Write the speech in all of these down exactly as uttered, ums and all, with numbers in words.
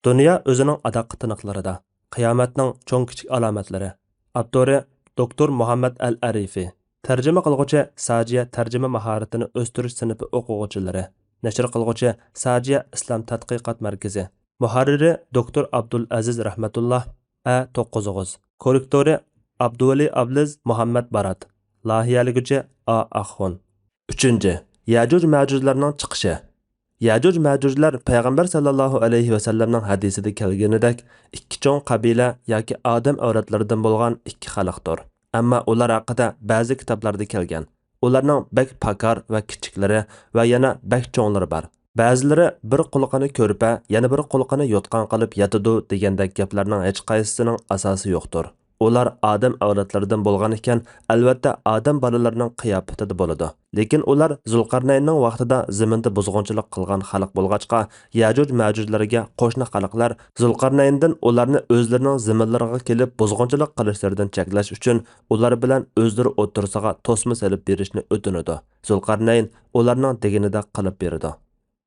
دۇنيا ئۆزىنىڭ ئاداققى تىنىقلىرىدا. قىيامەتنىڭ چوڭ كىچىك ئالامەتلىرى. ئاپتورى: دوكتور مۇھەممەد ئەل ئەرىفى. تەرجىمە قىلغۇچى: ساجىيە تەرجىمە ماھارىتىنى ئۆستۈرۈش سىنىپى ئوقۇغۇچىلىرى. نەشر قىلغۇچى: ساجىيە ئىسلام تەتقىقات مەركىزى. مۇھەررىرى: دوكتور ئابدۇلئەزىز رەھمەتۇللا، ئە توققۇز ئوغۇز. كوررېكتورى: ئابدۇۋەلى ئابلىز مۇھەممەد بارات. لايىھەلىگۈچى: ئا ئاخۇن. ئۈچىنچى، يەجۇج مەجۇجلارنىڭ چىقىشى. يەجۇج مەجۇجلار پەيغەمبەر سەللەللاھۇ ئەلەيھى ۋەسەللەمنىڭ ھەدىسىدە كەلگىنىدەك، ئىككى چوڭ قەبىلە ياكى ئادەم ئەۋلادلىرىدىن بولغان ئىككى خەلقتۇر. ئەمما ئۇلار ھەققىدە بەزى كىتابلاردا كەلگەن. ئۇلارنىڭ بەك پاكار ۋە كىچىكلىرى ۋە يەنە بەك چوڭلىرى بار. بەزىلىرى بىر قۇلىقىنى كۆرپە، يەنە بىر قۇلىقىنى يوتقان قىلىپ ياتىدۇ دېگەندەك گەپلەرنىڭ ھېچقايسىسىنىڭ ئاساسى يوقتۇر. ئۇلار ئادەم ئەۋلادلىرىدىن بولغان ئىكەن، ئەلۋەتتە ئادەم بالىلىرىنىڭ قىياپىتىدە بولىدۇ. لېكىن ئۇلار زۇلقەرنەيننىڭ ۋاقتىدا زېمىندا بۇزغۇنچىلىق قىلغان خەلق بولغاچقا، يەجۇج مەجۇجلارگە قوشنا خەلقلەر زۇلقەرنەيندىن ئۇلارنى ئۆزلىرىنىڭ زېمىنلىرىغا كېلىپ بۇزغۇنچىلىق قىلىشلىرىدىن چەكلەش ئۈچۈن ئۇلار بىلەن ئۆزلىرى ئوتتۇرىسىغا توسما سېلىپ بېرىشنى ئۆتۈنىدۇ. زۇلقەرنەين ئۇلارنىڭ دېگىنىدەك قىلىپ بېرىدۇ.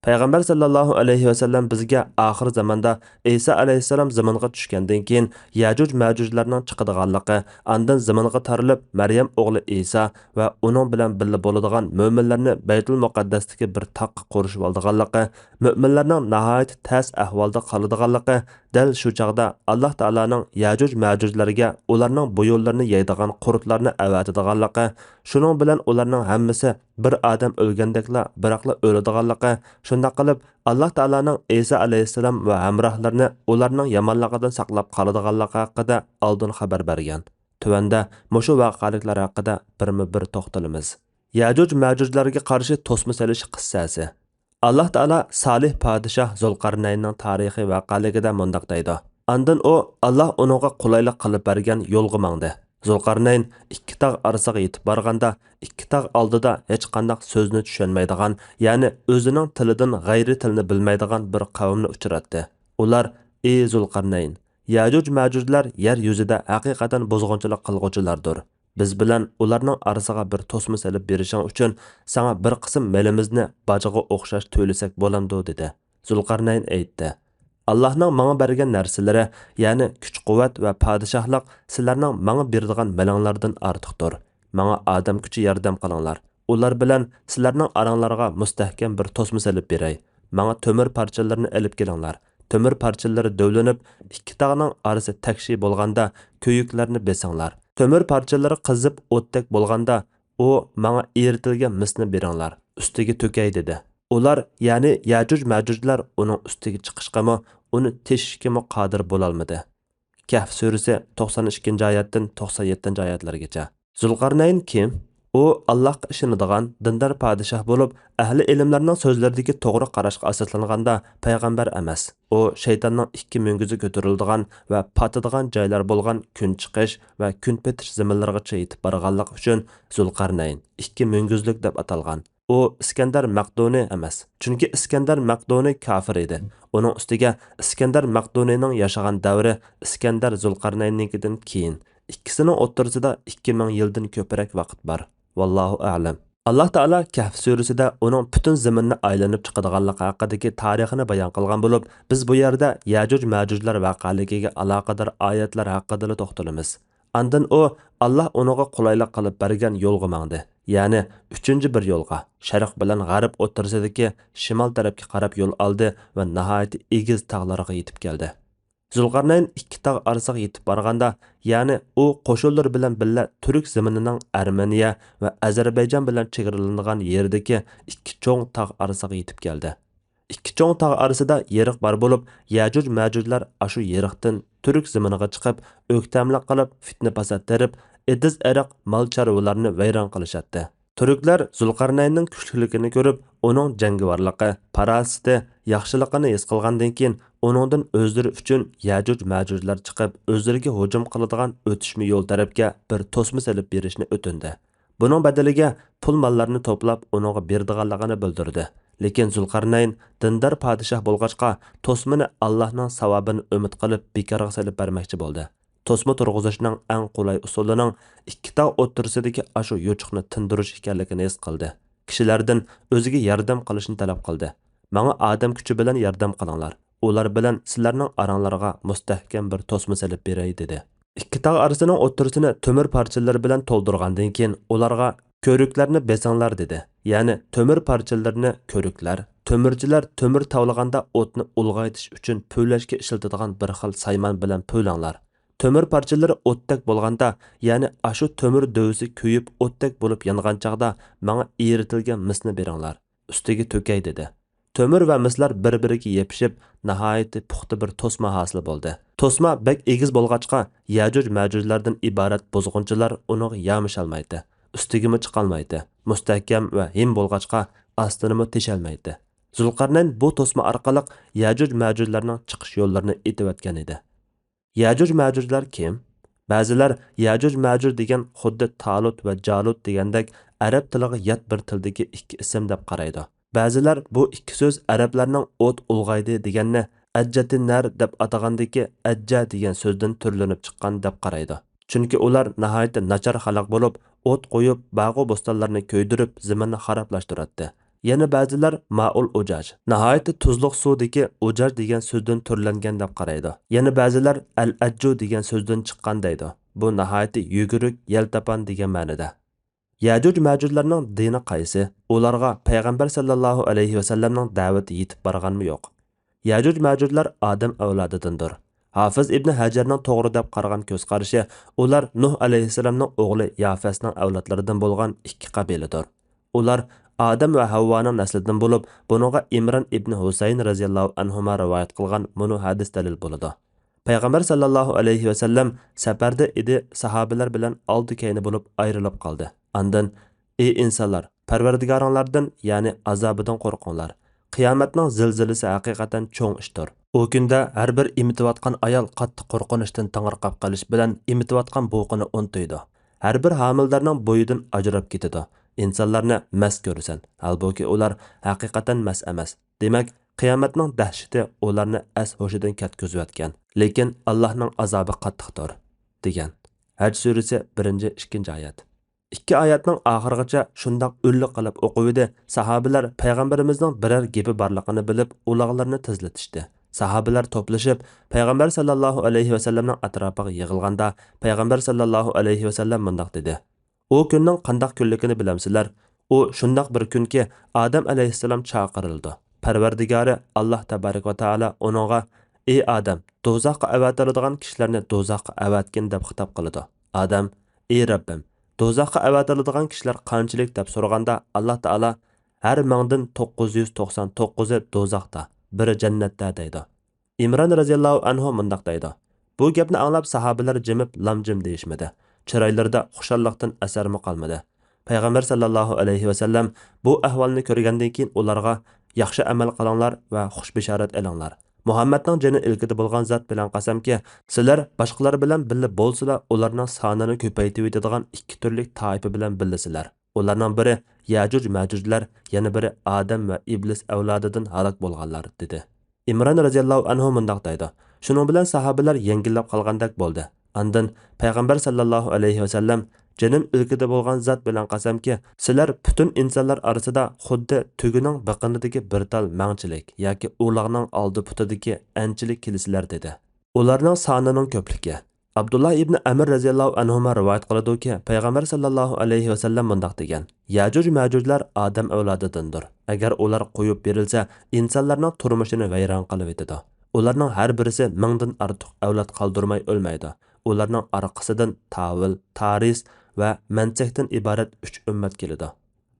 پەيغەمبەر سەللەللاھۇ ئەلەيھى ۋەسەللەم بىزگە ئاخىر زاماندا ئىسا ئەلەيھىسسالام زېمىنغا چۈشكەندىن كېيىن يەجۇج مەجۇجلارنىڭ چىقىدىغانلىقى، ئاندىن زېمىنغا تارىلىپ مەريەم ئوغلى ئىسا ۋە ئۇنىڭ بىلەن بىللە بولىدىغان مۆمىنلەرنى بەيتۇل مۇقەددەستىكى بىر تاغقا قورشىۋالىدىغانلىقى، مۆمىنلەرنىڭ ناھايىتى تەس ئەھۋالدا قالىدىغانلىقى، دەل شۇ چاغدا ئاللاھ تائالانىڭ يەجۇج مەجۇجلارگە ئۇلارنىڭ بويۇنلىرىنى يەيدىغان قۇرتلارنى ئەۋەتىدىغانلىقى، شۇنىڭ بىلەن ئۇلارنىڭ ھەممىسى بىر ئادەم ئۆلگەندەكلا بىراقلا ئۆلىدىغانلىقى، شۇنداق قىلىپ ئاللاھ تائالانىڭ ئىسا ئەلەيھىسسالام ۋە ھەمراھلىرىنى ئۇلارنىڭ يامانلىقىدىن ساقلاپ قالىدىغانلىقى ھەققىدە ئالدىن خەۋەر بەرگەن. تۆۋەندە مۇشۇ ۋەقەلىكلەر ھەققىدە بىرمۇ بىر توختىلىمىز. يەجۇج مەجۇجلارغا قارشى توسما سېلىش قىسسەسى. ئاللاھ تائالا سالىھ پادىشاھ زۇلقەرنەيننىڭ تارىخىي ۋەقەلىكىدە مۇنداق دەيدۇ: ئاندىن ئۇ، ئاللاھ ئۇنىڭغا قولايلىق قىلىپ بەرگەن يولغا ماڭدى. زۇلقەرنەين ئىككى تاغ ئارىسىغا يېتىپ بارغاندا، ئىككى تاغ ئالدىدا ھېچقانداق سۆزنى چۈشەنمەيدىغان، يەنى ئۆزىنىڭ تىلىدىن غەيرىي تىلنى بىلمەيدىغان بىر قەۋمنى ئۇچراتتى. ئۇلار: ئى زۇلقەرنەين، يەجۇج مەجۇجلار يەر يۈزىدە ھەقىقەتەن بۇزغۇنچىلىق قىلغۇچىلاردۇر. بىز بىلەن ئۇلارنىڭ ئارىسىغا بىر توسما سېلىپ بېرىشىڭ ئۈچۈن ساڭا بىر قىسىم مېلىمىزنى باجغا ئوخشاش تۆلىسەك بولامدۇ؟ دېدى. زۇلقەرنەين ئېيتتى: ئاللاھنىڭ ماڭا بەرگەن نەرسىلىرى، يەنى كۈچ-قۇۋۋەت ۋە پادىشاھلىق سىلەرنىڭ ماڭا بېرىدىغان مېلىڭلاردىن ئارتۇقتۇر. ماڭا ئادەم كۈچى ياردەم قىلىڭلار. ئۇلار بىلەن سىلەرنىڭ ئاراڭلارغا مۇستەھكەم بىر توسما سېلىپ بېرەي. ماڭا تۆمۈر پارچىلىرىنى ئېلىپ كېلىڭلار. تۆمۈر پارچىلىرى دۆۋىلىنىپ، ئىككى تاغنىڭ ئارىسى تەكشى بولغاندا، كۆيۈكلەرنى بېسىڭلار. تۆمۈر پارچىلىرى قىزىپ ئوتتەك بولغاندا، ئۇ، ماڭا ئېرىتىلگەن مىسنى بېرىڭلار، ئۈستىگە تۆكەي، دېدى. ئۇلار، يەنى يەجۇج مەجۇجلار ئۇنىڭ ئۈستىگە چىقىشقىمۇ، ئۇنى تېشىشكىمۇ قادىر بولالمىدى. كەھف سۈرىسى، توقسان ئىككىنچى ئايەتتىن توقسان يەتتىنچى ئايەتلەرگىچە. زۇلقەرنەين كىم؟ ئۇ ئاللاھقا ئىشىنىدىغان، دىندار پادىشاھ بولۇپ، ئەھلى ئىلىملەرنىڭ سۆزلىرىدىكى توغرا قاراشقا ئاساسلانغاندا، پەيغەمبەر ئەمەس. ئۇ شەيتاننىڭ ئىككى مۈڭگۈزى كۆتۈرۈلىدىغان ۋە پاتىدىغان جايلار بولغان كۈن چىقىش ۋە كۈن پېتىش زېمىنلىرىغىچە يېتىپ بارغانلىقى ئۈچۈن زۇلقەرنەين، ئىككى مۈڭگۈزلۈك، دەپ ئاتالغان. ئۇ ئىسكەندەر مەقدۇنى ئەمەس، چۈنكى ئىسكەندەر مەقدۇنى كافىر ئىدى. ئۇنىڭ ئۈستىگە ئىسكەندەر مەقدۇنىنىڭ ياشىغان دەۋرى ئىسكەندەر زۇلقەرنەيننىڭكىدىن كېيىن، ئىككىسىنىڭ ئوتتۇرىسىدا ئىككى مىڭ يىلدىن كۆپرەك ۋاقىت بار. ۋاللاھۇ ئەلەم. ئاللاھ تائالا كەھف سۈرىسىدە ئۇنىڭ پۈتۈن زېمىننى ئايلىنىپ چىقىدىغانلىقى ھەققىدىكى تارىخىنى بايان قىلغان بولۇپ، بىز بۇ يەردە يەجۇج مەجۇجلار ۋەقەلىكىگە ئالاقىدار ئايەتلەر ھەققىدىلا توختىلىمىز. ئاندىن ئۇ، ئاللاھ ئۇنىڭغا قولايلىق قىلىپ بەرگەن يولغا ماڭدى. يەنى ئۈچىنچى بىر يولغا، شەرق بىلەن غەرب ئوتتۇرىسىدىكى شىمال تەرەپكە قاراپ يول ئالدى ۋە ناھايىتى ئېگىز تاغلارغا يېتىپ كەلدى. زۇلقەرنەين ئىككى تاغ ئارىسىغا يېتىپ بارغاندا، يەنى ئۇ قوشۇنلىرى بىلەن بىللە تۈرك زېمىنىنىڭ ئەرمېنىيە ۋە ئەزەربەيجان بىلەن چېگرىلىنىدىغان يېرىدىكى ئىككى چوڭ تاغ ئارىسىغا يېتىپ كەلدى. ئىككى چوڭ تاغ ئارىسىدا يېرىق بار بولۇپ، يەجۇج مەجۇجلار ئاشۇ يېرىقتىن تۈرك زېمىنىغا چىقىپ، ئۆكتەملىك قىلىپ، پىتنە-پاسات تېرىپ، ئېتىز-ئېرىق، مال-چارۋىلارنى ۋەيران قىلىشاتتى. تۈركلەر زۇلقەرنەيننىڭ كۈچلۈكلۈكىنى كۆرۈپ، ئۇنىڭ جەڭگىۋارلىقى، پاراسىتى، ياخشىلىقىنى ھېس قىلغاندىن كېيىن، ئۇنىڭدىن ئۆزلىرى ئۈچۈن يەجۇج مەجۇجلار چىقىپ، ئۆزلىرىگە ھۇجۇم قىلىدىغان ئۆتۈشمە يول تەرەپكە بىر توسما سېلىپ بېرىشنى ئۆتۈندى. بۇنىڭ بەدىلىگە پۇل-ماللارنى توپلاپ، ئۇنىڭغا بېرىدىغانلىقىنى بىلدۈردى. لېكىن زۇلقەرنەين دىندار پادىشاھ بولغاچقا، توسمىنى ئاللاھنىڭ ساۋابىنى ئۈمىد قىلىپ، بىكارغا سېلىپ بەرمەكچى بولدى. توسما تۇرغۇزۇشنىڭ ئەڭ قولاي ئۇسۇلىنىڭ ئىككى تاغ ئوتتۇرىسىدىكى ئاشۇ يوچۇقنى تىندۇرۇش ئىكەنلىكىنى ھېس قىلدى. كىشىلەردىن ئۆزىگە ياردەم قىلىشنى تەلەپ قىلدى. ماڭا ئادەم كۈچى بىلەن ياردەم قىلىڭلار. ئۇلار بىلەن سىلەرنىڭ ئاراڭلارغا مۇستەھكەم بىر توسما سېلىپ بېرەي، دېدى. ئىككى تاغ ئارىسىنىڭ ئوتتۇرىسىنى تۆمۈر پارچىلىرى بىلەن تولدۇرغاندىن كېيىن، ئۇلارغا، «كۆۋرۈكلەرنى بېسىڭلار» دېدى. يەنى تۆمۈر پارچىلىرىنى كۆۋرۈكلەر، تۆمۈرچىلەر تۆمۈر تاۋلىغاندا ئوتنى ئۇلغايتىش ئۈچۈن پۈۋلەشكە ئىشلىتىدىغان بىر خىل سايمان بىلەن پۈۋلەڭلار. تۆمۈر پارچىلىرى ئوتتەك بولغاندا، يەنى ئاشۇ تۆمۈر دۆۋىسى كۆيۈپ ئوتتەك بولۇپ يانغان چاغدا ماڭا ئېرىتىلگەن مىسنى بېرىڭلار، ئۈستىگە تۆكەي، دېدى. تۆمۈر ۋە مىسلار بىر-بىرىگە يېپىشىپ، ناھايىتى پۇختا بىر توسما ھاسىل بولدى. توسما بەك ئېگىز بولغاچقا، يەجۇج-مەجۇجلاردىن ئىبارەت بۇزغۇنچىلار ئۇنىڭغا يامىشالمايتتى، ئۈستىگىمۇ چىقالمايتتى، مۇستەھكەم ۋە ھىم بولغاچقا، ئاستىنىمۇ تېشەلمەيتتى. زۇلقەرنەين بۇ توسما ئارقىلىق يەجۇج-مەجۇجلارنىڭ چىقىش يوللىرىنى ئېتىۋەتكەن ئىدى. يەجۇج-مەجۇجلار كىم؟ بەزىلەر يەجۇج-مەجۇج دېگەن خۇددى تالۇت ۋە جالۇت دېگەندەك ئەرەب تىلىغا يات بىر تىلدىكى ئىككى ئىسىم دەپ قارايدۇ. بەزىلەر بۇ ئىككى سۆز ئەرەبلەرنىڭ «ئوت ئۇلغايدى» دېگەننى «ئەججەتى نار» دەپ ئاتىغاندىكى «ئەججە» دېگەن سۆزدىن تۈرلىنىپ چىققان دەپ قارايدۇ. چۈنكى ئۇلار ناھايىتى ناچار خەلق بولۇپ، ئوت قويۇپ، باغۇ بوستانلارنى كۆيدۈرۈپ، زېمىننى خارابلاشتۇراتتى. يەنە بەزىلەر مائۇل ئۇجاج، ناھايىتى تۇزلۇق سۇدىكى ئۇجاج دېگەن سۆزدىن تۈرلەنگەن دەپ قارايدۇ. يەنە بەزىلەر ئەل ئەججۇ دېگەن سۆزدىن چىققان دەيدۇ. بۇ ناھايىتى يۈگۈرۈك، يەلتاپان دېگەن مەنىدە. يەجۇج مەجۇجلارنىڭ دىنى قايسى؟ ئۇلارغا پەيغەمبەر سەللەللاھۇ ئەلەيھى ۋەسەللەمنىڭ دەۋىتى يېتىپ بارغانمۇ يوق؟ يەجۇج مەجۇجلار ئادەم ئەۋلادىدىندۇر. ھافىز ئىبنى ھەجەرنىڭ توغرا دەپ قارىغان كۆز قارىشى، ئۇلار نۇھ ئەلەيھىسسالامنىڭ ئوغلى يافەسنىڭ ئەۋلادلىرىدىن بولغان ئىككى قەبىلىدۇر. ئۇلار ئادەم ۋە ھەۋۋانىڭ نەسلىدىن بولۇپ، بۇنىڭغا ئىمران ئىبنى ھۇسەيىن رەزىياللاھۇ ئەنھۇما رىۋايەت قىلغان مۇنۇ ھەدىس دەلىل بولىدۇ. پەيغەمبەر سەللەللاھۇ ئەلەيھى ۋەسەللەم سەپەردە ئىدى، ساھابىلەر بىلەن ئالدى-كەينى بولۇپ ئايرىلىپ قالدى. ئاندىن، ئى ئىنسانلار، پەرۋەردىگارىڭلاردىن، يەنى ئازابىدىن قورقۇڭلار. قىيامەتنىڭ زىلزىلىسى ھەقىقەتەن چوڭ ئىشتۇر. ئۇ كۈندە ھەر بىر ئېمىتىۋاتقان ئايال قاتتىق قورقۇنچتىن تېڭىرقاپ قېلىش بىلەن ئېمىتىۋاتقان بوۋىقىنى ئۇنتۇيدۇ. ھەر بىر ھامىلىدارنىڭ بويىدىن ئاجراپ كېتىدۇ. ئىنسانلارنى مەست كۆرىسەن، ھالبۇكى، ئۇلار ھەقىقەتەن مەست ئەمەس. دېمەك، قىيامەتنىڭ دەھشىتى ئۇلارنى ئەس-ھوشىدىن كەتكۈزۈۋەتكەن. لېكىن ئاللاھنىڭ ئازابى قاتتىقتۇر، دېگەن. ھەج سۈرىسى، بىرىنچى، ئىككىنچى ئايەت. ئىككى ئايەتنىڭ ئاخىرىغىچە شۇنداق ئۈنلۈك قىلىپ ئوقۇۋىدى، ساھابىلەر پەيغەمبىرىمىزنىڭ بىرەر گېپى بارلىقىنى بىلىپ، ئۇلاغلىرىنى تېزلىتىشتى. ساھابىلەر توپلىشىپ، پەيغەمبەر سەللەللاھۇ ئەلەيھى ۋەسەللەمنىڭ ئەتراپىغا يىغىلغاندا، پەيغەمبەر سەللەللاھۇ ئەلەيھى ۋەسەللەم مۇنداق دېدى: «ئۇ كۈننىڭ قانداق كۈنلۈكىنى بىلەمسىلەر؟ ئۇ شۇنداق بىر كۈنكى، ئادەم ئەلەيھىسسالام چاقىرىلىدۇ. پەرۋەردىگارى، ئاللاھ تەبارەك ۋە تائالا ئۇنىڭغا، ئى ئادەم، دوزاخقا ئەۋەتىلىدىغان كىشىلەرنى دوزاخقا ئەۋەتكىن، دەپ خىتاب قىلىدۇ. ئادەم، ئى رەببىم، دوزاخقا ئەۋەتىلىدىغان كىشىلەر قانچىلىك؟ دەپ سورىغاندا، ئاللاھ تائالا، ھەر مىڭدىن توققۇز يۈز توقسان توققۇزى دوزاختا، بىرى جەننەتتە، دەيدۇ. ئىمران رەزىياللاھۇ ئەنھۇ مۇنداق دەيدۇ: بۇ گەپنى ئاڭلاپ ساھابىلەر جىمىپ لام-جىم دېيىشمىدى. چىرايلىرىدا خۇشاللىقتىن ئەسەرمۇ قالمىدى. پەيغەمبەر سەللەللاھۇ ئەلەيھى ۋەسەللەم بۇ ئەھۋالنى كۆرگەندىن كېيىن ئۇلارغا، ياخشى ئەمەل قىلىڭلار ۋە خۇش بېشارەت ئېلىڭلار. مۇھەممەدنىڭ جېنى ئىلكىدە بولغان زات بىلەن قەسەمكى، سىلەر باشقىلار بىلەن بىللە بولسىلا، ئۇلارنىڭ سانىنى كۆپەيتىۋېتىدىغان ئىككى تۈرلۈك تائىپە بىلەن بىللىسىلەر. ئۇلارنىڭ بىرى يەجۇج-مەجۇجلار، يەنە بىرى ئادەم ۋە ئىبلىس ئەۋلادىدىن ھالاك بولغانلار، دېدى. ئىمران رەزىياللاھۇ ئەنھۇ مۇنداق دەيدۇ: شۇنىڭ بىلەن ساھابىلەر يەڭگىللەپ قالغاندەك بولدى. ئاندىن پەيغەمبەر سەللەللاھۇ ئەلەيھى ۋەسەللەم، جېنىم ئىلكىدە بولغان زات بىلەن قەسەمكى، سىلەر پۈتۈن ئىنسانلار ئارىسىدا خۇددى تۆگىنىڭ بېقىنىدىكى بىر تال مەڭچىلىك ياكى ئۇلاغنىڭ ئالدى پۇتىدىكى ئەنچىلىك كېلىسىلەر، دېدى. ئۇلارنىڭ سانىنىڭ كۆپلۈكى. ئابدۇللا ئىبنى ئەمر رەزىياللاھۇ ئەنھۇما رىۋايەت قىلىدۇكى، پەيغەمبەر سەللەللاھۇ ئەلەيھى ۋەسەللەم مۇنداق دېگەن: يەجۇج-مەجۇجلار ئادەم ئەۋلادىدىندۇر. ئەگەر ئۇلار قويۇپ بېرىلسە، ئىنسانلارنىڭ تۇرمۇشىنى ۋەيران قىلىۋېتىدۇ. ئۇلارنىڭ ھەر بىرسى مىڭدىن ئارتۇق ئەۋلاد قالدۇرماي ئۆلمەيدۇ. ئۇلارنىڭ ئارقىسىدىن تاۋىل، تارىس ۋە مەنسەكتىن ئىبارەت ئۈچ ئۈممەت كېلىدۇ.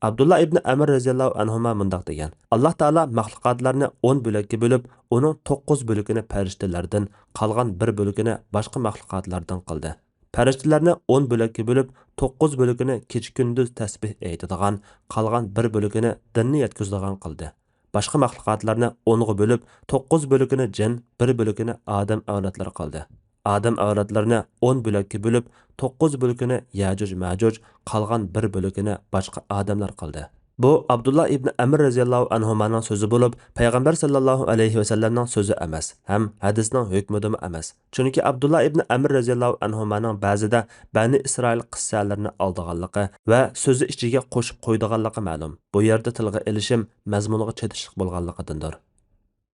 ئابدۇللا ئىبنى ئەمر رەزىياللاھۇ ئەنھۇما مۇنداق دېگەن: ئاللاھ تائالا مەخلۇقاتلارنى ئون بۆلەككە بۆلۈپ، ئۇنىڭ توققۇز بۆلىكىنى پەرىشتىلەردىن، قالغان بىر بۆلىكىنى باشقا مەخلۇقاتلاردىن قىلدى. پەرىشتىلەرنى ئون بۆلەككە بۆلۈپ، توققۇز بۆلىكىنى كېچە-كۈندۈز تەسبىھ ئېيتىدىغان، قالغان بىر بۆلىكىنى دىننى يەتكۈزىدىغان قىلدى. باشقا مەخلۇقاتلارنى ئونغا بۆلۈپ، توققۇز بۆلىكىنى جىن، بىر بۆلىكىنى ئادەم ئەۋلادلىرى قىلدى. ئادەم ئەۋلادلىرىنى ئون بۆلەككە بۆلۈپ، توققۇز بۆلىكىنى يەجۇج-مەجۇج، قالغان بىر بۆلىكىنى باشقا ئادەملەر قىلدى. بۇ ئابدۇللا ئىبنى ئەمر رەزىياللاھۇ ئەنھۇمانىڭ سۆزى بولۇپ، پەيغەمبەر سەللەللاھۇ ئەلەيھى ۋەسەللەمنىڭ سۆزى ئەمەس ھەم ھەدىسنىڭ ھۆكمىدىمۇ ئەمەس. چۈنكى ئابدۇللا ئىبنى ئەمر رەزىياللاھۇ ئەنھۇمانىڭ بەزىدە بەنى ئىسرائىل قىسسەلىرىنى ئالىدىغانلىقى ۋە سۆزى ئىچىگە قوشۇپ قويىدىغانلىقى مەلۇم. بۇ يەردە تىلغا ئېلىشىم مەزمۇنغا چېتىشلىق بولغانلىقىدىندۇر.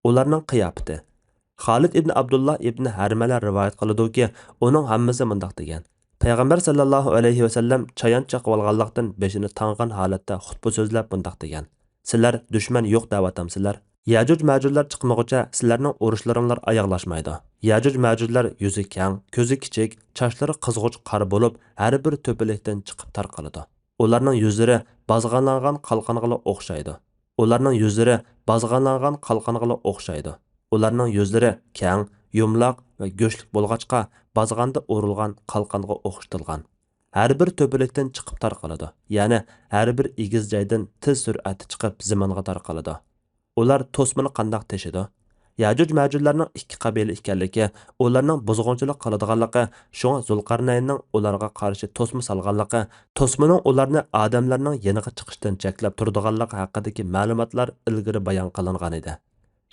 ئۇلارنىڭ قىياپىتى. خالىد ئىبن ئابدۇللا ئىبن ھەرمەلە رىۋايەت قىلىدۇكى، ئۇنىڭ ھەممىسى مۇنداق دېگەن: پەيغەمبەر ساللاللاھۇ ئەلەيھى ۋەسەللەم چايان چېقىۋالغانلىقتىن بېشىنى تاڭغان ھالەتتە خۇتبە سۆزلەپ مۇنداق دېگەن: سىلەر دۈشمەن يوق دەۋاتامسىلەر؟ يەجۇج مەجۇجلار چىقمىغۇچە سىلەرنىڭ ئۇرۇشلىرىڭلار ئاياغلاشمايدۇ. يەجۇج مەجۇجلار يۈزى كەڭ، كۆزى كىچىك، چاچلىرى قىزغۇچ قارا بولۇپ، ھەر بىر تۆپىلىكتىن چىقىپ تارقىلىدۇ. ئۇلارنىڭ يۈزلىرى بازغانلانغان قالقانغىلا ئوخشايدۇ. ئۇلارنىڭ يۈزلىرى بازغانلانغان قالقانغىلا ئوخشايدۇ. ئۇلارنىڭ يۈزلىرى كەڭ، يۇمىلاق ۋە گۆشلۈك بولغاچقا، بازغاندا ئۇرۇلغان قالقانغا ئوخشىتىلغان. ھەر بىر تۆپىلىكتىن چىقىپ تارقىلىدۇ. يەنى ھەر بىر ئېگىز جايدىن تېز سۈرئەتتە چىقىپ زېمىنغا تارقىلىدۇ. ئۇلار توسمىنى قانداق تېشىدۇ؟ يەجۇج مەجۇجلارنىڭ ئىككى قەبىلە ئىكەنلىكى، ئۇلارنىڭ بۇزغۇنچىلىق قىلىدىغانلىقى، شۇڭا زۇلقەرنەيننىڭ ئۇلارغا قارشى توسما سالغانلىقى، توسمىنىڭ ئۇلارنى ئادەملەرنىڭ يېنىغا چىقىشتىن چەكلەپ تۇرىدىغانلىقى ھەققىدىكى مەلۇماتلار ئىلگىرى بايان قىلىنغانىدى.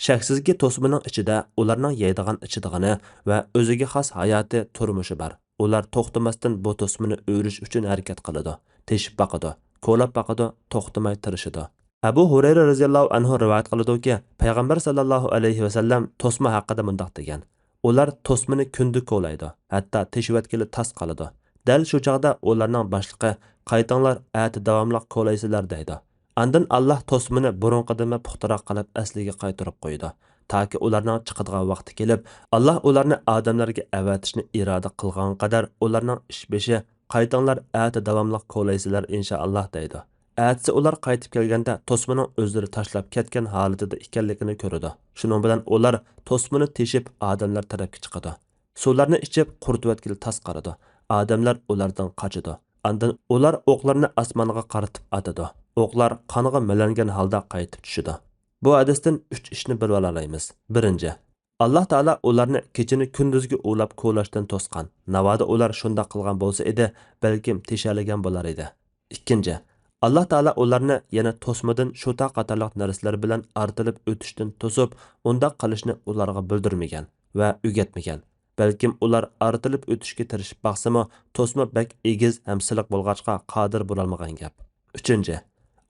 شەكسىزكى، توسمىنىڭ ئىچىدە ئۇلارنىڭ يەيدىغان، ئىچىدىغىنى ۋە ئۆزىگە خاس ھاياتى، تۇرمۇشى بار. ئۇلار توختىماستىن بۇ توسمىنى ئۆرۈش ئۈچۈن ھەرىكەت قىلىدۇ، تېشىپ باقىدۇ، كولاپ باقىدۇ، توختىماي تىرىشىدۇ. ئەبۇ ھۇرەيرە رەزىياللاھۇ ئەنھۇ رىۋايەت قىلىدۇكى، پەيغەمبەر ساللاللاھۇ ئەلەيھى ۋەسەللەم توسما ھەققىدە مۇنداق دېگەن: ئۇلار توسمىنى كۈندە كولايدۇ، ھەتتا تېشىۋەتكىلى تاس قالىدۇ. دەل شۇ چاغدا ئۇلارنىڭ باشلىقى: «قايتىڭلار، ئەتە داۋاملىق كولايسىلەر» دەيدۇ. ئاندىن ئاللاھ توسمىنى بۇرۇنقىدىنمۇ پۇختىراق قىلىپ ئەسلىگە قايتۇرۇپ قويىدۇ، تاكى ئۇلارنىڭ چىقىدىغان ۋاقتى كېلىپ، ئاللاھ ئۇلارنى ئادەملەرگە ئەۋەتىشنى ئىرادە قىلغانغا قەدەر ئۇلارنىڭ ئىش بېشى: «قايتىڭلار، ئەتە داۋاملىق كولايسىلەر، ئىنشائاللاھ» دەيدۇ. ئەتىسى ئۇلار قايتىپ كەلگەندە، توسمىنىڭ ئۆزلىرى تاشلاپ كەتكەن ھالىتىدە ئىكەنلىكىنى كۆرىدۇ. شۇنىڭ بىلەن ئۇلار توسمىنى تېشىپ ئادەملەر تەرەپكە چىقىدۇ. سۇلارنى ئىچىپ، قۇرۇتۇۋەتكىلى تاس قالىدۇ. ئادەملەر ئۇلاردىن قاچىدۇ. ئاندىن ئۇلار ئوقلىرىنى ئاسمانغا قارىتىپ ئاتىدۇ. ئوقلار قانغا مىلەنگەن ھالدا قايتىپ چۈشىدۇ. بۇ ھەدىستىن ئۈچ ئىشنى بىلىۋالالايمىز. بىرىنچى، ئاللاھ تائالا ئۇلارنى كېچىنى كۈندۈزگە ئۇلاپ كولاشتىن توسقان. ناۋادا ئۇلار شۇنداق قىلغان بولسا ئىدى، بەلكىم تېشەلىگەن بولار ئىدى. ئىككىنچى، ئاللاھ تائالا ئۇلارنى يەنە توسمىدىن شوتا قاتارلىق نەرسىلەر بىلەن ئارتىلىپ ئۆتۈشتىن توسۇپ، ئۇنداق قىلىشنى ئۇلارغا بىلدۈرمىگەن ۋە ئۆگەتمىگەن. بەلكىم ئۇلار ئارتىلىپ ئۆتۈشكە تىرىشىپ باقسىمۇ، توسما بەك ئېگىز ھەم سىلىق بولغاچقا، قادىر بولالمىغان گەپ. ئۈچىنچى،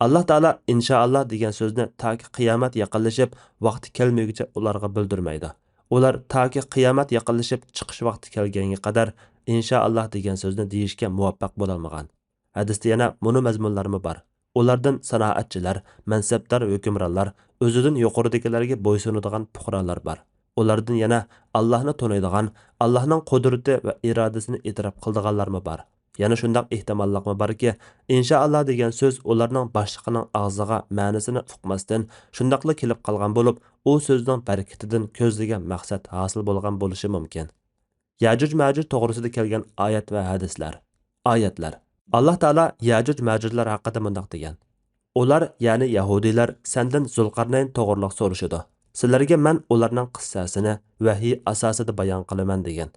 ئاللاھ تائالا «ئىنشائاللاھ» دېگەن سۆزنى تاكى قىيامەت يېقىنلىشىپ، ۋاقتى كەلمىگۈچە ئۇلارغا بىلدۈرمەيدۇ. ئۇلار تاكى قىيامەت يېقىنلىشىپ، چىقىش ۋاقتى كەلگەنگە قەدەر «ئىنشائاللاھ» دېگەن سۆزنى دېيىشكە مۇۋەپپەق بولالمىغان. ھەدىستە يەنە مۇنۇ مەزمۇنلارمۇ بار: ئۇلاردىن سانائەتچىلەر، مەنسەپدار ھۆكۈمرانلار، ئۆزىدىن يۇقىرىدىكىلەرگە بويسۇنىدىغان پۇقرالار بار. ئۇلاردىن يەنە ئاللاھنى تونۇيدىغان، ئاللاھنىڭ قۇدرىتى ۋە ئىرادىسىنى ئېتىراپ قىلىدىغانلارمۇ بار. يەنە شۇنداق ئېھتىماللىقمۇ باركى، «ئىنشائاللاھ» دېگەن سۆز ئۇلارنىڭ باشلىقىنىڭ ئاغزىغا مەنىسىنى ئۇقماستىن، شۇنداقلا كېلىپ قالغان بولۇپ، ئۇ سۆزنىڭ بەرىكىتىدىن كۆزلىگەن مەقسەت ھاسىل بولغان بولۇشى مۇمكىن. يەجۇج مەجۇج توغرىسىدا كەلگەن ئايەت ۋە ھەدىسلەر. ئايەتلەر. ئاللاھ تائالا يەجۇج مەجۇجلار ھەققىدە مۇنداق دېگەن: ئۇلار، يەنى يەھۇدىيلار، سەندىن زۇلقەرنەين توغرىلىق سورىشىدۇ. سىلەرگە مەن ئۇلارنىڭ قىسسەسىنى ۋەھىي ئاساسىدا بايان قىلىمەن، دېگەن.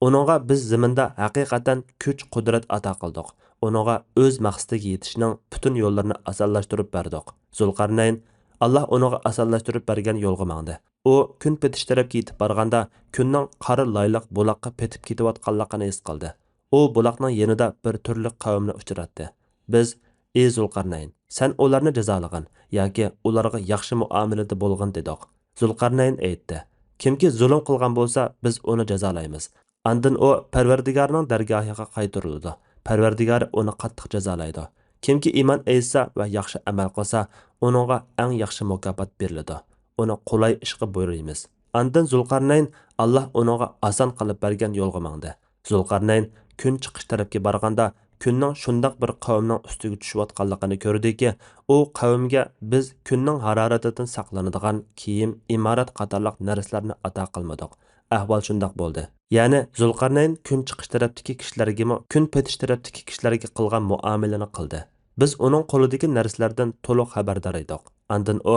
ئۇنىڭغا بىز زېمىندا ھەقىقەتەن كۈچ-قۇدرەت ئاتا قىلدۇق. ئۇنىڭغا ئۆز مەقسىتىگە يېتىشنىڭ پۈتۈن يوللىرىنى ئاسانلاشتۇرۇپ بەردۇق. زۇلقەرنەين، ئاللاھ ئۇنىڭغا ئاسانلاشتۇرۇپ بەرگەن يولغا ماڭدى. ئۇ كۈن پېتىش تەرەپكە يېتىپ بارغاندا، كۈننىڭ قارا لايلىق بۇلاققا پېتىپ كېتىۋاتقانلىقىنى ھېس قىلدى. ئۇ بۇلاقنىڭ يېنىدا بىر تۈرلۈك قەۋمنى ئۇچراتتى. بىز: «ئى زۇلقەرنەين، سەن ئۇلارنى جازالىغىن ياكى ئۇلارغا ياخشى مۇئامىلىدە بولغىن» دېدۇق. زۇلقەرنەين ئېيتتى: «كىمكى زۇلۇم قىلغان بولسا، بىز ئۇنى جازالايمىز. ئاندىن ئۇ پەرۋەردىگارىنىڭ دەرگاھىغا قايتۇرۇلىدۇ. پەرۋەردىگارى ئۇنى قاتتىق جازالايدۇ. كىمكى ئىمان ئېيتسا ۋە ياخشى ئەمەل قىلسا، ئۇنىڭغا ئەڭ ياخشى مۇكاپات بېرىلىدۇ. ئۇنى قولاي ئىشقا بۇيرۇيمىز.» ئاندىن زۇلقەرنەين، ئاللاھ ئۇنىڭغا ئاسان قىلىپ بەرگەن يولغا ماڭدى. زۇلقەرنەين كۈن چىقىش تەرەپكە بارغاندا، كۈننىڭ شۇنداق بىر قەۋمنىڭ ئۈستىگە چۈشۈۋاتقانلىقىنى كۆردىكى، ئۇ قەۋمگە: «بىز كۈننىڭ ھارارىتىدىن ساقلىنىدىغان كىيىم، ئىمارەت قاتارلىق نەرسىلەرنى ئاتا قىلمىدۇق.» ئەھۋال شۇنداق بولدى. يەنى زۇلقەرنەين كۈن چىقىش تەرەپتىكى كىشىلەرگىمۇ، كۈن پېتىش تەرەپتىكى كىشىلەرگە قىلغان مۇئامىلىنى قىلدى. بىز ئۇنىڭ قولىدىكى نەرسىلەردىن تولۇق خەۋەردار ئىدۇق. ئاندىن ئۇ،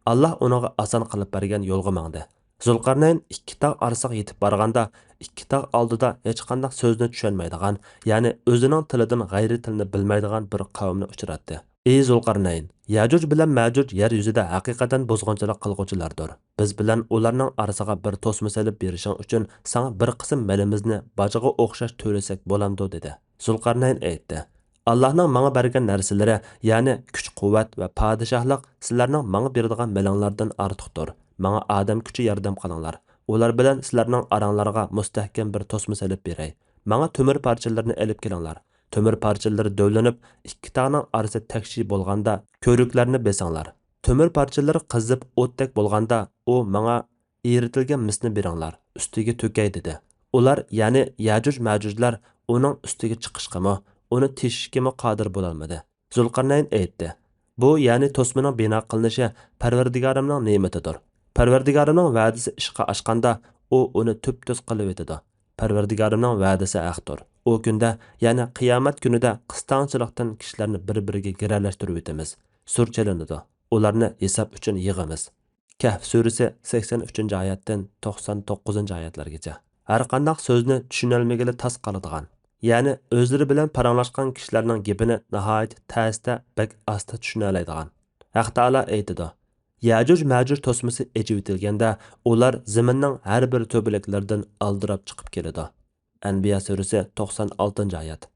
ئاللاھ ئۇنىڭغا ئاسان قىلىپ بەرگەن يولغا ماڭدى. زۇلقەرنەين ئىككى تاغ ئارىسىغا يېتىپ بارغاندا، ئىككى تاغ ئالدىدا ھېچقانداق سۆزنى چۈشەنمەيدىغان، يەنى ئۆزىنىڭ تىلىدىن غەيرىي تىلنى بىلمەيدىغان بىر قەۋمنى ئۇچراتتى. ئى زۇلقەرنەين، يەجۇج بىلەن مەجۇج يەر يۈزىدە ھەقىقەتەن بۇزغۇنچىلىق قىلغۇچىلاردۇر. بىز بىلەن ئۇلارنىڭ ئارىسىغا بىر توسما سېلىپ بېرىشىڭ ئۈچۈن ساڭا بىر قىسىم مېلىمىزنى باجغا ئوخشاش تۆلىسەك بولامدۇ؟ دېدى. زۇلقەرنەين ئېيتتى: ئاللاھنىڭ ماڭا بەرگەن نەرسىلىرى، يەنى كۈچ-قۇۋۋەت ۋە پادىشاھلىق سىلەرنىڭ ماڭا بېرىدىغان مېلىڭلاردىن ئارتۇقتۇر. ماڭا ئادەم كۈچى ياردەم قىلىڭلار. ئۇلار بىلەن سىلەرنىڭ ئاراڭلارغا مۇستەھكەم بىر توسما سېلىپ بېرەي. ماڭا تۆمۈر پارچىلىرىنى ئېلىپ كېلىڭلار. تۆمۈر پارچىلىرى دۆۋىلىنىپ، ئىككى تاغنىڭ ئارىسى تەكشى بولغاندا، كۆۋرۈكلەرنى بېسىڭلار. تۆمۈر پارچىلىرى قىزىپ ئوتتەك بولغاندا، ئۇ ماڭا ئېرىتىلگەن مىسنى بېرىڭلار، ئۈستىگە تۆكەي، دېدى. ئۇلار، يەنى يەجۇج مەجۇجلار ئۇنىڭ ئۈستىگە چىقىشقىمۇ، ئۇنى تېشىشكىمۇ قادىر بولالمىدى. زۇلقەرنەين ئېيتتى: بۇ، يەنى توسمىنىڭ بىنا قىلىنىشى پەرۋەردىگارىمنىڭ نېمىتىدۇر. پەرۋەردىگارىمنىڭ ۋەدىسى ئىشقا ئاشقاندا، ئۇ ئۇنى تۈپتۈز قىلىۋېتىدۇ. پەرۋەردىگارىمنىڭ ۋەدىسى ھەقتۇر. ئۇ كۈندە، يەنى قىيامەت كۈنىدە قىستاڭچىلىقتىن كىشىلەرنى بىر-بىرىگە گىرەلەشتۈرۈۋېتىمىز. سۇر چېلىنىدۇ. ئۇلارنى ھېساب ئۈچۈن يىغىمىز. كەھف سۈرىسى سەكسەن ئۈچىنچى ئايەتتىن توقسان توققۇزىنچى ئايەتلەرگىچە. ھەرقانداق سۆزنى چۈشىنەلمىگىلى تاس قالىدىغان، يەنى ئۆزلىرى بىلەن پاراڭلاشقان كىشىلەرنىڭ گېپىنى ناھايىتى تەستە، بەك ئاستا چۈشىنەلەيدىغان. ھەق تائالا ئېيتىدۇ: يەجۇج مەجۇج توسمىسى ئېچىۋېتىلگەندە، ئۇلار زېمىننىڭ ھەر بىر تۆپىلىكلىرىدىن ئالدىراپ چىقىپ كېلىدۇ. ئەنبىيا سۈرىسى توقسان ئالتىنچى ئايەت.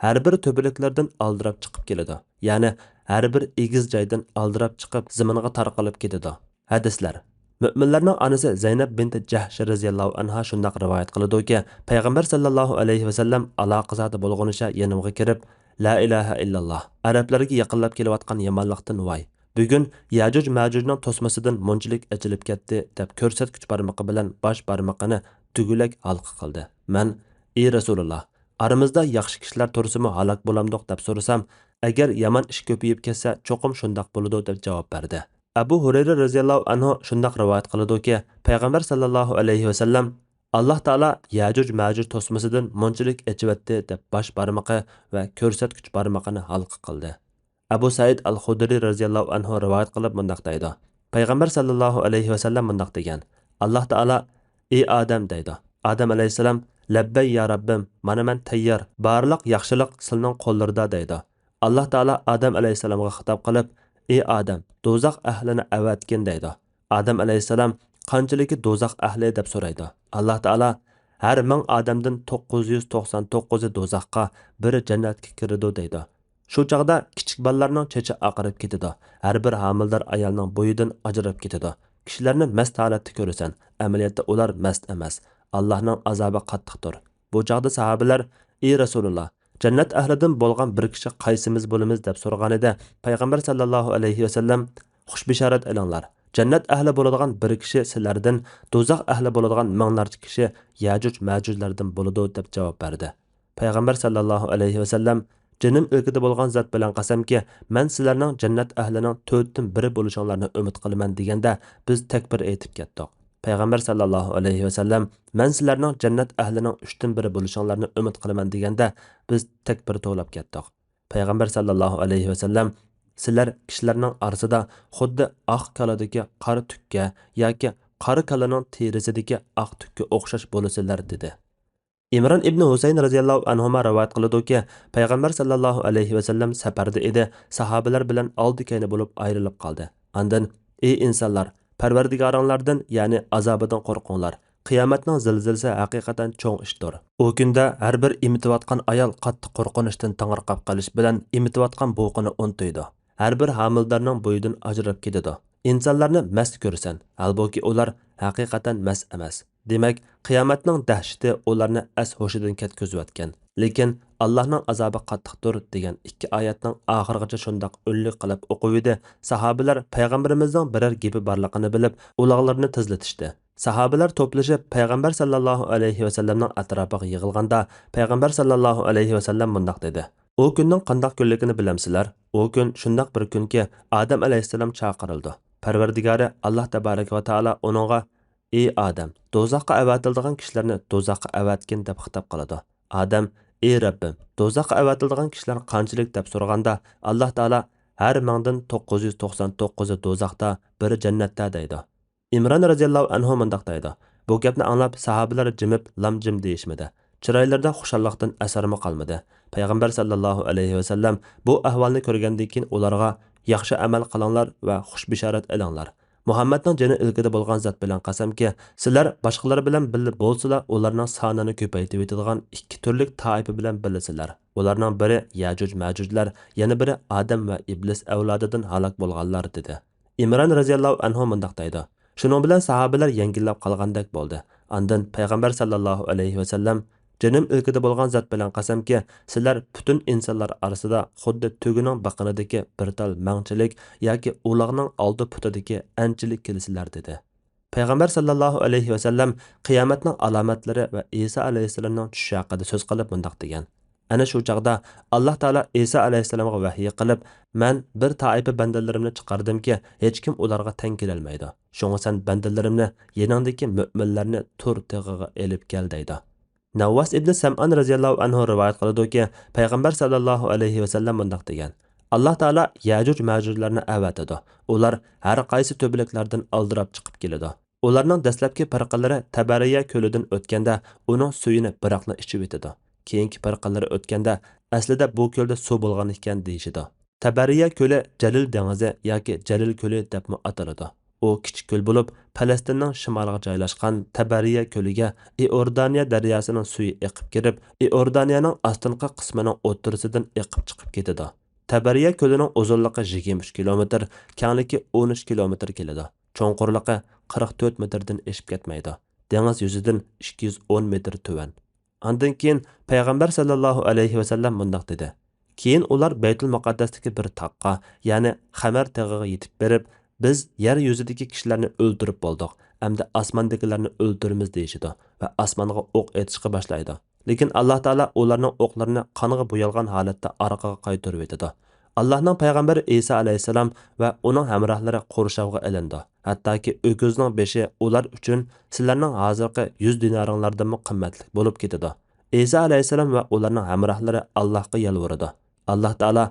ھەر بىر تۆپىلىكلەردىن ئالدىراپ چىقىپ كېلىدۇ، يەنى ھەر بىر ئېگىز جايدىن ئالدىراپ چىقىپ، زېمىنغا تارقىلىپ كېتىدۇ. ھەدىسلەر. مۆمىنلەرنىڭ ئانىسى زەينەپ بىنت جەھش رەزىياللاھۇ ئەنھا شۇنداق رىۋايەت قىلىدۇكى، پەيغەمبەر سەللەللاھۇ ئەلەيھى ۋەسەللەم ئالاقىزادە بولغىنىچە يېنىمغا كىرىپ، لا ئىلاھە ئىللاللاھ، ئەرەبلەرگە يېقىنلاپ كېلىۋاتقان يامانلىقتىن ۋاي! بۈگۈن يەجۇج مەجۇجنىڭ توسمىسىدىن مۇنچىلىك ئېچىلىپ كەتتى، دەپ كۆرسەتكۈچ بارمىقى بىلەن باش بارمىقىنى دۈگىلەك ھالقا قىلدى. مەن، ئى رەسۇلۇللاھ، ئارىمىزدا ياخشى كىشىلەر تۇرسىمۇ ھالاك بولامدۇق، دەپ سورىسام، ئەگەر يامان ئىش كۆپىيىپ كەتسە، چوقۇم شۇنداق بولىدۇ، دەپ جاۋاب بەردى. ئەبۇ ھۇرەيرە رەزىياللاھۇ ئەنھۇ شۇنداق رىۋايەت قىلىدۇكى، پەيغەمبەر سەللەللاھۇ ئەلەيھى ۋەسەللەم، ئاللاھ تائالا يەجۇج مەجۇج توسمىسىدىن مۇنچىلىك ئېچىۋەتتى، دەپ باش بارمىقى ۋە كۆرسەتكۈچ بارمىقىنى ھالقا قىلدى. ئەبۇ سەئىد ئەل خۇدرى رەزىياللاھۇ ئەنھۇ رىۋايەت قىلىپ مۇنداق دەيدۇ، پەيغەمبەر سەللەللاھۇ ئەلەيھى ۋەسەللەم مۇنداق دېگەن، ئاللاھ تائالا، ئى ئادەم، دەيدۇ. ئادەم ئەلەيھىسسالام، لەببەي يا رەببىم، مانا مەن تەييار، بارلىق ياخشىلىق سىلنىڭ قوللىرىدا، دەيدۇ. ئاللاھ تائالا ئادەم ئەلەيھىسسالامغا خىتاب قىلىپ، ئى ئادەم، دوزاخ ئەھلىنى ئەۋەتكىن، دەيدۇ. ئادەم ئەلەيھىسسالام، قانچىلىكى دوزاخ ئەھلى، دەپ سورايدۇ. ئاللاھ تائالا، ھەر مىڭ ئادەمدىن توققۇز يۈز توقسان توققۇزى دوزاخقا، بىرى جەننەتكە كىرىدۇ، دەيدۇ. شۇ چاغدا كىچىك بالىلارنىڭ چېچى ئاقىرىپ كېتىدۇ، ھەر بىر ھامىلىدار ئايالنىڭ بويىدىن ئاجراپ كېتىدۇ. كىشىلەرنى مەست ھالەتتە كۆرىسەن، ئەمەلىيەتتە ئۇلار مەست ئەمەس. ئاللاھنىڭ ئازابى قاتتىقتۇر. بۇ چاغدا ساھابىلەر، ئى رەسۇلۇللاھ، جەننەت ئەھلىدىن بولغان بىر كىشى قايسىمىز بولىمىز؟ دەپ سورىغانىدى، پەيغەمبەر سەللەللاھۇ ئەلەيھى ۋەسەللەم، خۇش بېشارەت ئېلىڭلار، جەننەت ئەھلى بولىدىغان بىر كىشى سىلەردىن، دوزاخ ئەھلى بولىدىغان مىڭلارچە كىشى يەجۇج مەجۇجلاردىن بولىدۇ، دەپ جاۋاب بەردى. پەيغەمبەر سەللەللاھۇ ئەلەيھى ۋەسەللەم، جېنىم ئىلكىدە بولغان زات بىلەن قەسەمكى، مەن سىلەرنىڭ جەننەت ئەھلىنىڭ تۆتتىن بىرى بولۇشۇڭلارنى ئۈمىد قىلىمەن، دېگەندە، بىز تەكبىر ئېيتىپ كەتتۇق. پەيغەمبەر سەللەللاھۇ ئەلەيھى ۋەسەللەم، مەن سىلەرنىڭ جەننەت ئەھلىنىڭ ئۈچتىن بىرى بولۇشۇڭلارنى ئۈمىد قىلىمەن، دېگەندە، بىز تەكبىر توۋلاپ كەتتۇق. پەيغەمبەر سەللەللاھۇ ئەلەيھى ۋەسەللەم، سىلەر كىشىلەرنىڭ ئارىسىدا خۇددى ئاق كالىدىكى قارا تۈككە ياكى قارا كالىنىڭ تېرىسىدىكى ئاق تۈككە ئوخشاش بولىسىلەر، دېدى. ئىمران ئىبنى ھۈسەيىن رەزىياللاھۇ ئەنھۇما رىۋايەت قىلىدۇكى، پەيغەمبەر سەللەللاھۇ ئەلەيھى ۋەسەللەم سەپەردە ئىدى، ساھابىلەر بىلەن ئالدى كەينى بولۇپ ئايرىلىپ قالدى. ئاندىن، ئى ئىنسانلار، پەرۋەردىگارىڭلاردىن، يەنى ئازابىدىن قورقۇڭلار. قىيامەتنىڭ زىلزىلىسى ھەقىقەتەن چوڭ ئىشتۇر. ئۇ كۈندە ھەر بىر ئېمىتىۋاتقان ئايال قاتتىق قورقۇنچتىن تېڭىرقاپ قېلىش بىلەن ئېمىتىۋاتقان بوۋىقىنى ئۇنتۇيدۇ. ھەر بىر ھامىلىدارنىڭ بويىدىن ئاجراپ كېتىدۇ. ئىنسانلارنى مەست كۆرىسەن، ھالبۇكى، ئۇلار ھەقىقەتەن مەست ئەمەس. دېمەك، قىيامەتنىڭ دەھشىتى ئۇلارنى ئەس-ھوشىدىن كەتكۈزۈۋەتكەن. لېكىن، «ئاللاھنىڭ ئازابى قاتتىقتۇر» دېگەن ئىككى ئايەتنىڭ ئاخىرىغىچە شۇنداق ئۈنلۈك قىلىپ ئوقۇۋىدى، ساھابىلەر پەيغەمبىرىمىزنىڭ بىرەر گېپى بارلىقىنى بىلىپ، ئۇلاغلىرىنى تېزلىتىشتى. ساھابىلەر توپلىشىپ، پەيغەمبەر سەللەللاھۇ ئەلەيھى ۋەسەللەمنىڭ ئەتراپىغا يىغىلغاندا، پەيغەمبەر سەللەللاھۇ ئەلەيھى ۋەسەللەم مۇنداق دېدى: ئۇ كۈننىڭ قانداق كۈنلۈكىنى بىلەمسىلەر؟ ئۇ كۈن شۇنداق بىر كۈنكى، ئادەم ئەلەيھىسسالام چاقىرىلىدۇ. پەرۋەردىگارى، ئاللاھ تەبارەكە ۋە تائالا ئۇنىڭغا، ئى ئادەم، دوزاخقا ئەۋەتىلىدىغان كىشىلەرنى دوزاخقا ئەۋەتكىن، دەپ خىتاب قىلىدۇ. ئادەم، ئى رەببىم، دوزاخقا ئەۋەتىلىدىغان كىشىلەر قانچىلىك؟ دەپ سورىغاندا، ئاللاھ تائالا، ھەر مىڭدىن توققۇز يۈز توقسان توققۇزى دوزاختا، بىرى جەننەتتە، دەيدۇ. ئىمران رەزىياللاھۇ ئەنھۇ مۇنداق دەيدۇ، بۇ گەپنى ئاڭلاپ ساھابىلەر جىمىپ، لام-جىم دېيىشمىدى. چىرايلىرىدا خۇشاللىقتىن ئەسەرمۇ قالمىدى. پەيغەمبەر سەللەللاھۇ ئەلەيھى ۋەسەللەم بۇ ئەھۋالنى كۆرگەندىن كېيىن ئۇلارغا، ياخشى ئەمەل قىلىڭلار ۋە خۇش بېشارەت ئېلىڭلار. مۇھەممەدنىڭ جېنى ئىلكىدە بولغان زات بىلەن قەسەمكى، سىلەر باشقىلار بىلەن بىللە بولسىلا، ئۇلارنىڭ سانىنى كۆپەيتىۋېتىدىغان ئىككى تۈرلۈك تائىپە بىلەن بىللىسىلەر. ئۇلارنىڭ بىرى يەجۇج-مەجۇجلار، يەنە بىرى ئادەم ۋە ئىبلىس ئەۋلادىدىن ھالاك بولغانلار، دېدى. ئىمران رەزىياللاھۇ ئەنھۇ مۇنداق دەيدۇ، شۇنىڭ بىلەن ساھابىلەر يەڭگىللەپ قالغاندەك بولدى. ئاندىن پەيغەمبەر ساللاللاھۇ ئەلەيھى ۋەسەللەم، جېنىم ئىلكىدە بولغان زات بىلەن قەسەمكى، سىلەر پۈتۈن ئىنسانلار ئارىسىدا خۇددى تۆگىنىڭ بېقىنىدىكى بىر تال مەڭچىلىك ياكى ئۇلاغنىڭ ئالدى پۇتىدىكى ئەنچىلىك كېلىسىلەر، دېدى. پەيغەمبەر ساللاللاھۇ ئەلەيھى ۋەسەللەم قىيامەتنىڭ ئالامەتلىرى ۋە ئىسا ئەلەيھىسسالامنىڭ چۈشۈشى ھەققىدە سۆز قىلىپ مۇنداق دېگەن: ئەنە شۇ چاغدا ئاللاھ تائالا ئىسا ئەلەيھىسسالامغا ۋەھيى قىلىپ، مەن بىر تائىپە بەندىلىرىمنى چىقاردىمكى، ھېچكىم ئۇلارغا تەڭ كېلەلمەيدۇ. شۇڭا سەن بەندىلىرىمنى، يېنىڭدىكى مۆمىنلەرنى تۇر تېغىغا ئېلىپ كەل، دەيدۇ. نەۋۋاس ئىبنى سەمئان رەزىياللاھۇ ئەنھۇ رىۋايەت قىلىدۇكى، پەيغەمبەر ساللاللاھۇ ئەلەيھى ۋەسەللەم مۇنداق دېگەن: ئاللاھ تائالا يەجۇج مەجۇجلارنى ئەۋەتىدۇ. ئۇلار ھەر قايسى تۆپىلىكلەردىن ئالدىراپ چىقىپ كېلىدۇ. ئۇلارنىڭ دەسلەپكى پىرقىلىرى تەبەرىيە كۆلىدىن ئۆتكەندە، ئۇنىڭ سۈيىنى بىراقلا ئىچىۋېتىدۇ. كېيىنكى پىرقىلىرى ئۆتكەندە، ئەسلىدە بۇ كۆلدە سۇ بولغان ئىكەن، دېيىشىدۇ. تەبەرىيە كۆلى جەلىل دېڭىزى ياكى جەلىل كۆلى دەپمۇ ئاتىلىدۇ. ئۇ كىچىك كۆل بولۇپ، پەلەستىننىڭ شىمالىغا جايلاشقان تەبەرىيە كۆلىگە ئىئوردانىيە دەرياسىنىڭ سۈيى ئېقىپ كىرىپ، ئىئوردانىيەنىڭ ئاستىنقى قىسمىنىڭ ئوتتۇرىسىدىن ئېقىپ چىقىپ كېتىدۇ. تەبەرىيە كۆلىنىڭ ئۇزۇنلۇقى يىگىرمە ئۈچ كىلومېتىر، كەڭلىكى ئون ئۈچ كىلومېتىر كېلىدۇ. چوڭقۇرلۇقى قىرىق تۆت مېتىردىن ئېشىپ كەتمەيدۇ. دېڭىز يۈزىدىن ئىككى يۈز ئون مېتىر تۆۋەن. ئاندىن كېيىن پەيغەمبەر ساللاللاھۇ ئەلەيھى ۋەسەللەم مۇنداق دېدى: كېيىن ئۇلار بەيتۇل مۇقەددەستىكى بىر تاغقا، يەنى خەمەر تېغىغا يېتىپ بېرىپ، بىز يەر يۈزىدىكى كىشىلەرنى ئۆلتۈرۈپ بولدۇق، ئەمدى ئاسماندىكىلەرنى ئۆلتۈرىمىز، دېيىشىدۇ ۋە ئاسمانغا ئوق ئېتىشقا باشلايدۇ. لېكىن ئاللاھ تائالا ئۇلارنىڭ ئوقلىرىنى قانغا بويالغان ھالەتتە ئارقىغا قايتۇرۇۋېتىدۇ. ئاللاھنىڭ پەيغەمبىرى ئىسا ئەلەيھىسسالام ۋە ئۇنىڭ ھەمراھلىرى قورشاۋغا ئېلىنىدۇ. ھەتتاكى ئۆكۈزنىڭ بېشى ئۇلار ئۈچۈن سىلەرنىڭ ھازىرقى يۈز دىنارىڭلاردىنمۇ قىممەتلىك بولۇپ كېتىدۇ. ئىسا ئەلەيھىسسالام ۋە ئۇلارنىڭ ھەمراھلىرى ئاللاھقا يالۋۇرىدۇ. ئاللاھ تائالا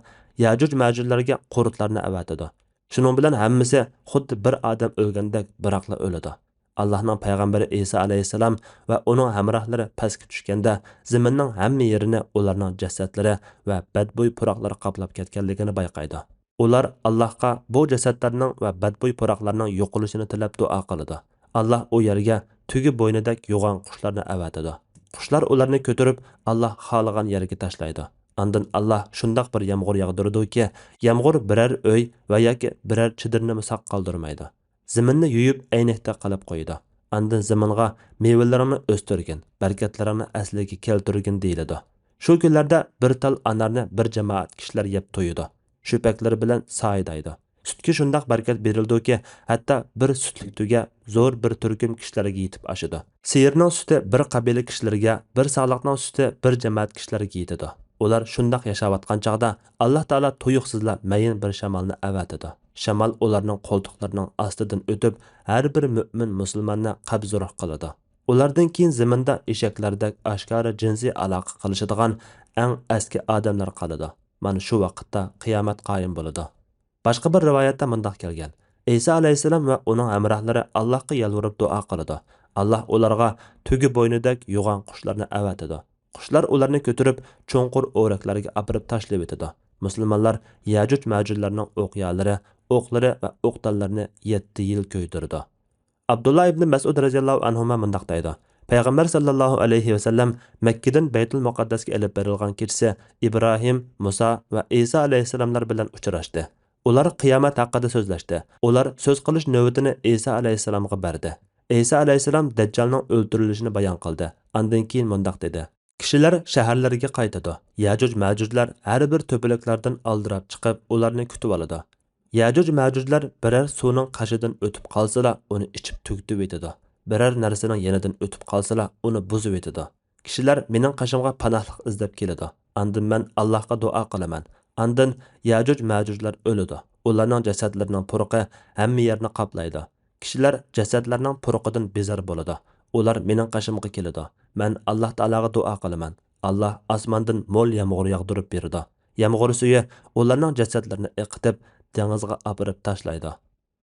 يەجۇج مەجۇجلارغا قۇرتلارنى ئەۋەتىدۇ. شۇنىڭ بىلەن ھەممىسى خۇددى بىر ئادەم ئۆلگەندەك بىراقلا ئۆلىدۇ. ئاللاھنىڭ پەيغەمبىرى ئىسا ئەلەيھىسسالام ۋە ئۇنىڭ ھەمراھلىرى پەسكە چۈشكەندە، زېمىننىڭ ھەممە يېرىنى ئۇلارنىڭ جەسەتلىرى ۋە بەدبۇي پۇراقلىرى قاپلاپ كەتكەنلىكىنى بايقايدۇ. ئۇلار ئاللاھقا بۇ جەسەتلەرنىڭ ۋە بەدبۇي پۇراقلارنىڭ يوقىلىشىنى تىلەپ دۇئا قىلىدۇ. ئاللاھ ئۇ يەرگە تۆگە بوينىدەك يوغان قۇشلارنى ئەۋەتىدۇ. قۇشلار ئۇلارنى كۆتۈرۈپ، ئاللاھ خالىغان يەرگە تاشلايدۇ. ئاندىن ئاللاھ شۇنداق بىر يامغۇر ياغدۇرىدۇكى، يامغۇر بىرەر ئۆي ۋە ياكى بىرەر چېدىرنىمۇ ساق قالدۇرمايدۇ. زېمىننى يۇيۇپ، ئەينەكتەك قىلىپ قويىدۇ. ئاندىن زېمىنغا مېۋىلىرىڭنى ئۆستۈرگىن، بەرىكەتلىرىڭنى ئەسلىگە كەلتۈرگىن، دېيىلىدۇ. شۇ كۈنلەردە بىر تال ئانارنى بىر جامائەت كىشىلەر يەپ تويىدۇ. شۈپەكلىرى بىلەن سايىدايدۇ. سۈتكە شۇنداق بەرىكەت بېرىلىدۇكى، ھەتتا بىر سۈتلۈك تۆگە زور بىر تۈركۈم كىشىلەرگە يېتىپ ئاشىدۇ. سىيىرنىڭ سۈتى بىر قەبىلە كىشىلىرىگە، بىر ساغلىقنىڭ سۈتى بىر جامائەت كىشىلەرگە يېتىدۇ. ئۇلار شۇنداق ياشاۋاتقان چاغدا، ئاللاھ تائالا تۇيۇقسىزلا مەيىن بىر شامالنى ئەۋەتىدۇ. شامال ئۇلارنىڭ قولتۇقلىرىنىڭ ئاستىدىن ئۆتۈپ، ھەر بىر مۆمىن مۇسۇلماننى قەبزۇرۇق قىلىدۇ. ئۇلاردىن كېيىن زېمىندا ئېشەكلەردەك ئاشكارا جىنسىي ئالاقە قىلىشىدىغان ئەڭ ئەسكى ئادەملەر قالىدۇ. مانا شۇ ۋاقىتتا قىيامەت قايىم بولىدۇ. باشقا بىر رىۋايەتتە مۇنداق كەلگەن: ئەيسا ئەلەيھىسسالام ۋە ئۇنىڭ ھەمراھلىرى ئاللاھقا يالۋۇرۇپ دۇئا قىلىدۇ. ئاللاھ ئۇلارغا تۆگە بوينىدەك يوغان قۇشلارنى ئەۋەتىدۇ. قۇشلار ئۇلارنى كۆتۈرۈپ، چوڭقۇر ئورەكلەرگە ئاپىرىپ تاشلىۋېتىدۇ. مۇسۇلمانلار يەجۇج مەجۇجلارنىڭ ئوقيالىرى، ئوقلىرى ۋە ئوقدانلىرىنى يەتتە يىل كۆيدۈرىدۇ. ئابدۇللا ئىبنى مەسئۇد رەزىياللاھۇ ئەنھۇما مۇنداق دەيدۇ: پەيغەمبەر ساللاللاھۇ ئەلەيھى ۋەسەللەم مەككىدىن بەيتۇل مۇقەددەسكە ئېلىپ بېرىلغان كېچىسى ئىبراھىم، مۇسا ۋە ئەيسا ئەلەيھىسسالاملار بىلەن ئۇچراشتى. ئۇلار قىيامەت ھەققىدە سۆزلەشتى. ئۇلار سۆز قىلىش نۆۋىتىنى ئەيسا ئەلەيھىسسالامغا بەردى. ئەيسا ئەلەيھىسسالام دەججالنىڭ ئۆلتۈرۈلۈشىنى بايان قىلدى. ئاندىن كېيىن مۇنداق دېدى: كىشىلەر شەھەرلىرىگە قايتىدۇ. يەجۇج مەجۇجلار ھەر بىر تۆپىلىكلەردىن ئالدىراپ چىقىپ، ئۇلارنى كۈتۈۋالىدۇ. يەجۇج مەجۇجلار بىرەر سۇنىڭ قېشىدىن ئۆتۈپ قالسىلا، ئۇنى ئىچىپ تۈگىتىۋېتىدۇ. بىرەر نەرسىنىڭ يېنىدىن ئۆتۈپ قالسىلا، ئۇنى بۇزۇۋېتىدۇ. كىشىلەر مېنىڭ قېشىمغا پاناھلىق ئىزدەپ كېلىدۇ. ئاندىن مەن ئاللاھقا دۇئا قىلىمەن. ئاندىن يەجۇج مەجۇجلار ئۆلىدۇ. ئۇلارنىڭ جەسەتلىرىنىڭ پۇرىقى ھەممە يەرنى قاپلايدۇ. كىشىلەر جەسەتلەرنىڭ پۇرىقىدىن بىزار بولىدۇ. ئۇلار مېنىڭ قېشىمغا كېلىدۇ. مەن ئاللاھ تائالاغا دۇئا قىلىمەن. ئاللاھ ئاسماندىن مول يامغۇر ياغدۇرۇپ بېرىدۇ. يامغۇر سۈيى ئۇلارنىڭ جەسەتلىرىنى ئېقىتىپ، دېڭىزغا ئاپىرىپ تاشلايدۇ.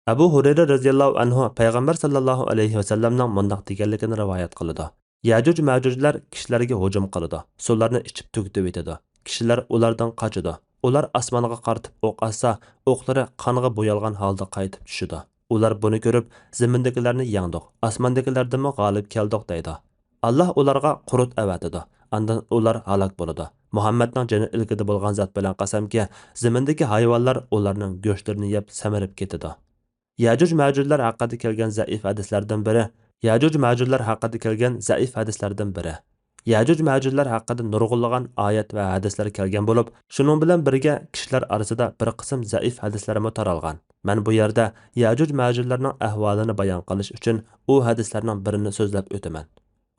ئەبۇ ھۇرەيرە رەزىياللاھۇ ئەنھۇ پەيغەمبەر ساللاللاھۇ ئەلەيھى ۋەسەللەمنىڭ مۇنداق دېگەنلىكىنى رىۋايەت قىلىدۇ: يەجۇج مەجۇجلار كىشىلەرگە ھۇجۇم قىلىدۇ، سۇلارنى ئىچىپ تۈگىتىۋېتىدۇ. كىشىلەر ئۇلاردىن قاچىدۇ. ئۇلار ئاسمانغا قارىتىپ ئوق ئاتسا، ئوقلىرى قانغا بويالغان ھالدا قايتىپ چۈشىدۇ. ئۇلار بۇنى كۆرۈپ، زېمىندىكىلەرنى يەڭدۇق، ئاسماندىكىلەردىنمۇ غالىب كەلدۇق، دەيدۇ. ئاللاھ ئۇلارغا قۇرت ئەۋەتىدۇ. ئاندىن ئۇلار ھالاك بولىدۇ. مۇھەممەدنىڭ جېنى ئىلكىدە بولغان زات بىلەن قەسەمكى، زېمىندىكى ھايۋانلار ئۇلارنىڭ گۆشلىرىنى يەپ سەمرىپ كېتىدۇ. يەجۈج مەجۈجلەر ھەققىدە كەلگەن زەئىپ ھەدىسلەردىن بىرى، يەجۈج مەجۈجلەر ھەققىدە كەلگەن زەئىپ ھەدىسلەردىن بىرى. يەجۈج مەجۈجلەر ھەققىدە نۇرغۇنلىغان ئايەت ۋە ھەدىسلەر كەلگەن بولۇپ، شۇنىڭ بىلەن بىرگە كىشىلەر ئارىسىدا بىر قىسىم زەئىپ ھەدىسلەرمۇ تارالغان. مەن بۇ يەردە يەجۈج مەجۈجلەرنىڭ ئەھۋالىنى بايان قىلىش ئۈچۈن ئۇ ھەدىسلەرنىڭ بىرىنى سۆزلەپ ئۆتىمەن.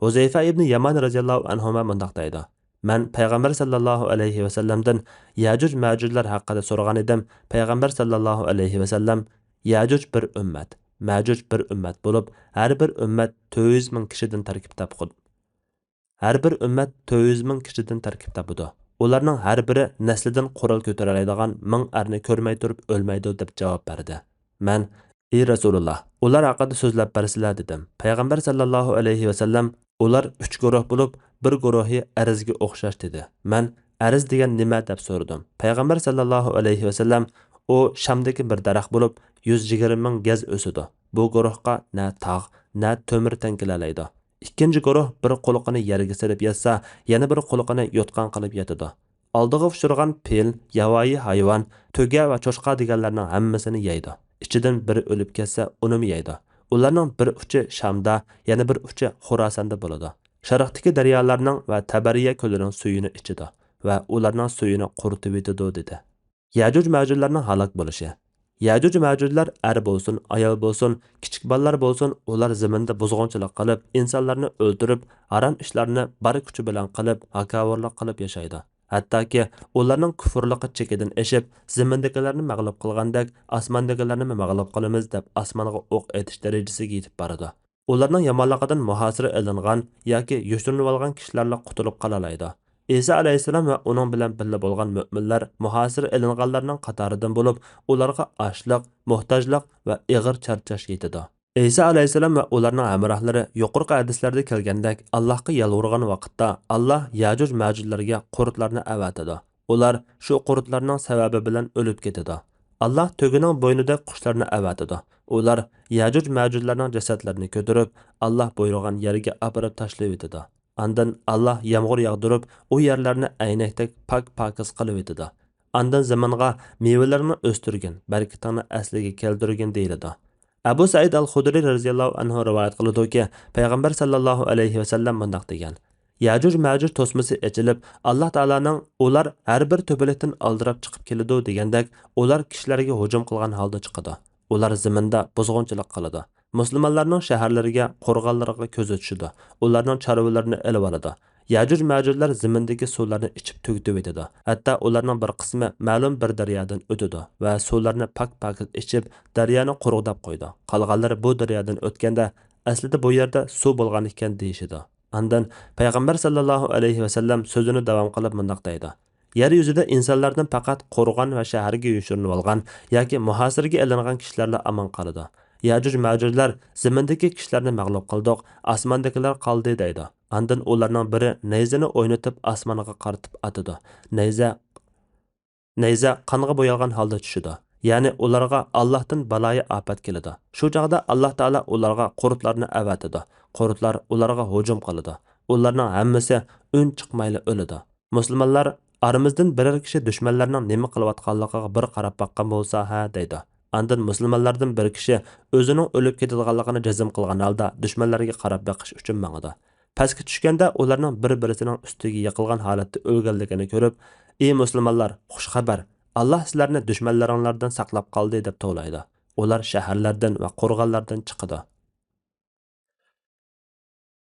ھۇزەيفە ئىبنى يامان رەزىياللاھۇ ئەنھۇما مۇنداق دەيدۇ: مەن پەيغەمبەر ساللاللاھۇ ئەلەيھى ۋەسەللەمدىن يەجۈج مەجۈجلەر ھەققىدە سورىغان ئىدىم، پەيغەمبەر ساللاللاھۇ ئەلەيھى ۋەسەللەم: يەجۈج بىر ئۈممەت، مەجۈج بىر ئۈممەت بولۇپ، ھەر بىر ئۈممەت تۆت يۈز مىڭ كىشىدىن تەركىب تاپقۇ-، ھەر بىر ئۈممەت تۆت يۈز مىڭ كىشىدىن تەركىب تاپىدۇ. ئۇلارنىڭ ھەر بىرى نەسلىدىن قورال كۆتۈرەلەيدىغان مىڭ ئەرنى كۆرمەي تۇرۇپ ئۆلمەيدۇ، دەپ جاۋاب بەردى. مەن: ئى رەسۇلۇللا، ئۇلار ھەققىدە سۆزلەپ بەرسىلە، دېدىم. پەيغەمبەر ساللاللاھۇ ئەلەيھى ۋەسەللەم: ئۇلار ئۈچ گۇرۇھ بولۇپ، بىر گۇرۇھى ئەرزگە ئوخشاش، دېدى. مەن: ئەرز دېگەن نېمە؟ دەپ سورىدىم. پەيغەمبەر ساللاللاھۇ ئەلەيھى ۋەسەللەم: ئۇ شامدىكى بىر دەرەخ بولۇپ، يۈز يىگىرمە مىڭ گەز ئۆسىدۇ. بۇ گۇرۇھقا نە تاغ، نە تۆمۈر تەڭ كېلەلەيدۇ. ئىككىنچى گۇرۇھ بىر قۇلىقىنى يەرگە سېلىپ ياتسا، يەنە بىر قۇلىقىنى يوتقان قىلىپ ياتىدۇ. ئالدىغا ئۇچرىغان پىل، ياۋايى ھايۋان، تۆگە ۋە چوشقا دېگەنلەرنىڭ ھەممىسىنى يەيدۇ. ئىچىدىن بىرى ئۆلۈپ كەتسە، ئۇنىمۇ يەيدۇ. ئۇلارنىڭ بىر ئۇچى شامدا، يەنە بىر ئۇچى خوراساندا بولىدۇ. شەرقتىكى دەريالارنىڭ ۋە تەبەرىيە كۆلىنىڭ سۈيىنى ئىچىدۇ ۋە ئۇلارنىڭ سۈيىنى قۇرۇتۇۋېتىدۇ، دېدى. يەجۈج مەجۈجلەرنىڭ ھالاك بولۇشى. يەجۈج مەجۈجلەر ئەر بولسۇن، ئايال بولسۇن، كىچىك بالىلار بولسۇن، ئۇلار زېمىندا بۇزغۇنچىلىق قىلىپ، ئىنسانلارنى ئۆلتۈرۈپ، ھارام ئىشلارنى بار كۈچى بىلەن قىلىپ، ھاكاۋۇرلۇق قىلىپ ياشايدۇ. ھەتتاكى ئۇلارنىڭ كۇفۇرلۇقى چېكىدىن ئېشىپ، زېمىندىكىلەرنى مەغلۇپ قىلغاندەك، ئاسماندىكىلەرنىمۇ مەغلۇپ قىلىمىز دەپ ئاسمانغا ئوق ئېتىش دەرىجىسىگە يېتىپ بارىدۇ. ئۇلارنىڭ يامانلىقىدىن مۇھاسىرە ئېلىنغان ياكى يوشۇرۇنۇۋالغان كىشىلەرلا قۇتۇلۇپ قالالايدۇ. ئىسا ئەلەيھىسسالام ۋە ئۇنىڭ بىلەن بىللە بولغان مۆمىنلەر مۇھاسىرە ئېلىنغانلارنىڭ قاتارىدىن بولۇپ، ئۇلارغا ئاچلىق، موھتاجلىق ۋە ئېغىر چارچاش يېتىدۇ. ئىسا ئەلەيھىسسالام ۋە ئۇلارنىڭ ھەمراھلىرى يۇقىرىقى ھەدىسلەردە كەلگەندەك ئاللاھقا يالۋۇرغان ۋاقىتتا، ئاللاھ يەجۈج مەجۈجلەرگە قۇرتلارنى ئەۋەتىدۇ. ئۇلار شۇ قۇرتلارنىڭ سەۋەبى بىلەن ئۆلۈپ كېتىدۇ. ئاللاھ تۆگىنىڭ بوينىدەك قۇشلارنى ئەۋەتىدۇ. ئۇلار يەجۈج مەجۈجلەرنىڭ جەسەتلىرىنى كۆتۈرۈپ، ئاللاھ بۇيرۇغان يەرگە ئاپىرىپ تاشلىۋېتىدۇ. ئاندىن ئاللاھ يامغۇر ياغدۇرۇپ، ئۇ يەرلەرنى ئەينەكتەك پاك-پاكىز قىلىۋېتىدۇ. ئاندىن زېمىنغا مېۋىلىرىڭنى ئۆستۈرگىن، بەرىكىتىڭنى ئەسلىگە كەلتۈرگىن، دېيىلىدۇ. ئەبۇ سەئىد ئەل خۇدرى رەزىياللاھۇ ئەنھۇ رىۋايەت قىلىدۇكى، پەيغەمبەر ساللاللاھۇ ئەلەيھى ۋەسەللەم مۇنداق دېگەن: يەجۈج مەجۈج توسمىسى ئېچىلىپ، ئاللاھ تائالانىڭ ئۇلار ھەر بىر تۆپىلىكتىن ئالدىراپ چىقىپ كېلىدۇ دېگەندەك، ئۇلار كىشىلەرگە ھۇجۇم قىلغان ھالدا چىقىدۇ. ئۇلار زېمىندا بۇزغۇنچىلىق قىلىدۇ. مۇسۇلمانلارنىڭ شەھەرلىرىگە، قورغانلىرىغا كۆزى چۈشىدۇ. ئۇلارنىڭ چارۋىلىرىنى ئېلىۋالىدۇ. يەجۈج مەجۈجلەر زېمىندىكى سۇلارنى ئىچىپ تۈگىتىۋېتىدۇ. ھەتتا ئۇلارنىڭ بىر قىسمى مەلۇم بىر دەريادىن ئۆتىدۇ ۋە سۇلارنى پاك-پاكىز ئىچىپ، دەريانى قۇرغۇداپ قويىدۇ. قالغانلىرى بۇ دەريادىن ئۆتكەندە، ئەسلىدە بۇ يەردە سۇ بولغان ئىكەن، دېيىشىدۇ. ئاندىن پەيغەمبەر ساللاللاھۇ ئەلەيھى ۋەسەللەم سۆزىنى داۋام قىلىپ مۇنداق دەيدۇ: يەر يۈزىدە ئىنسانلاردىن پەقەت قورغان ۋە شەھەرگە يوشۇرۇنۇۋالغان ياكى مۇھاسىرىگە ئېلىنغان كىشىلەرلا ئامان قالىدۇ. يەجۈج مەجۈجلەر زېمىندىكى كىشىلەرنى مەغلۇپ قىلدۇق، ئاسماندىكىلەر قالدى، دەيدۇ. ئاندىن ئۇلارنىڭ بىرى نەيزىنى ئوينىتىپ ئاسمانغا قارىتىپ ئاتىدۇ. نەيزە، نەيزە قانغا بويالغان ھالدا چۈشىدۇ. يەنى ئۇلارغا ئاللاھتىن بالايى ئاپەت كېلىدۇ. شۇ چاغدا ئاللاھ تائالا ئۇلارغا قۇرتلارنى ئەۋەتىدۇ. قۇرتلار ئۇلارغا ھۇجۇم قىلىدۇ. ئۇلارنىڭ ھەممىسى ئۈن چىقمايلا ئۆلىدۇ. مۇسۇلمانلار: ئارىمىزدىن بىرەر كىشى دۈشمەنلەرنىڭ نېمە قىلىۋاتقانلىقىغا بىر قاراپ باققان بولسا ھە، دەيدۇ. ئاندىن مۇسۇلمانلاردىن بىر كىشى ئۆزىنىڭ ئۆلۈپ كېتىدىغانلىقىنى جەزم قىلغان ھالدا دۈشمەنلەرگە قاراپ بېقىش ئۈچۈن ماڭىدۇ. پەسكە چۈشكەندە ئۇلارنىڭ بىر-بىرسىنىڭ ئۈستىگە يىقىلغان ھالەتتە ئۆلگەنلىكىنى كۆرۈپ، ئى مۇسۇلمانلار، خۇش خەۋەر! ئاللاھ سىلەرنى دۈشمەنلىرىڭلاردىن ساقلاپ قالدى، دەپ توۋلايدۇ. ئۇلار شەھەرلەردىن ۋە قورغانلاردىن چىقىدۇ.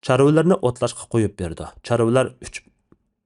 چارۋىلىرىنى ئوتلاشقا قويۇپ بېرىدۇ. چارۋىلار ئۈچ-،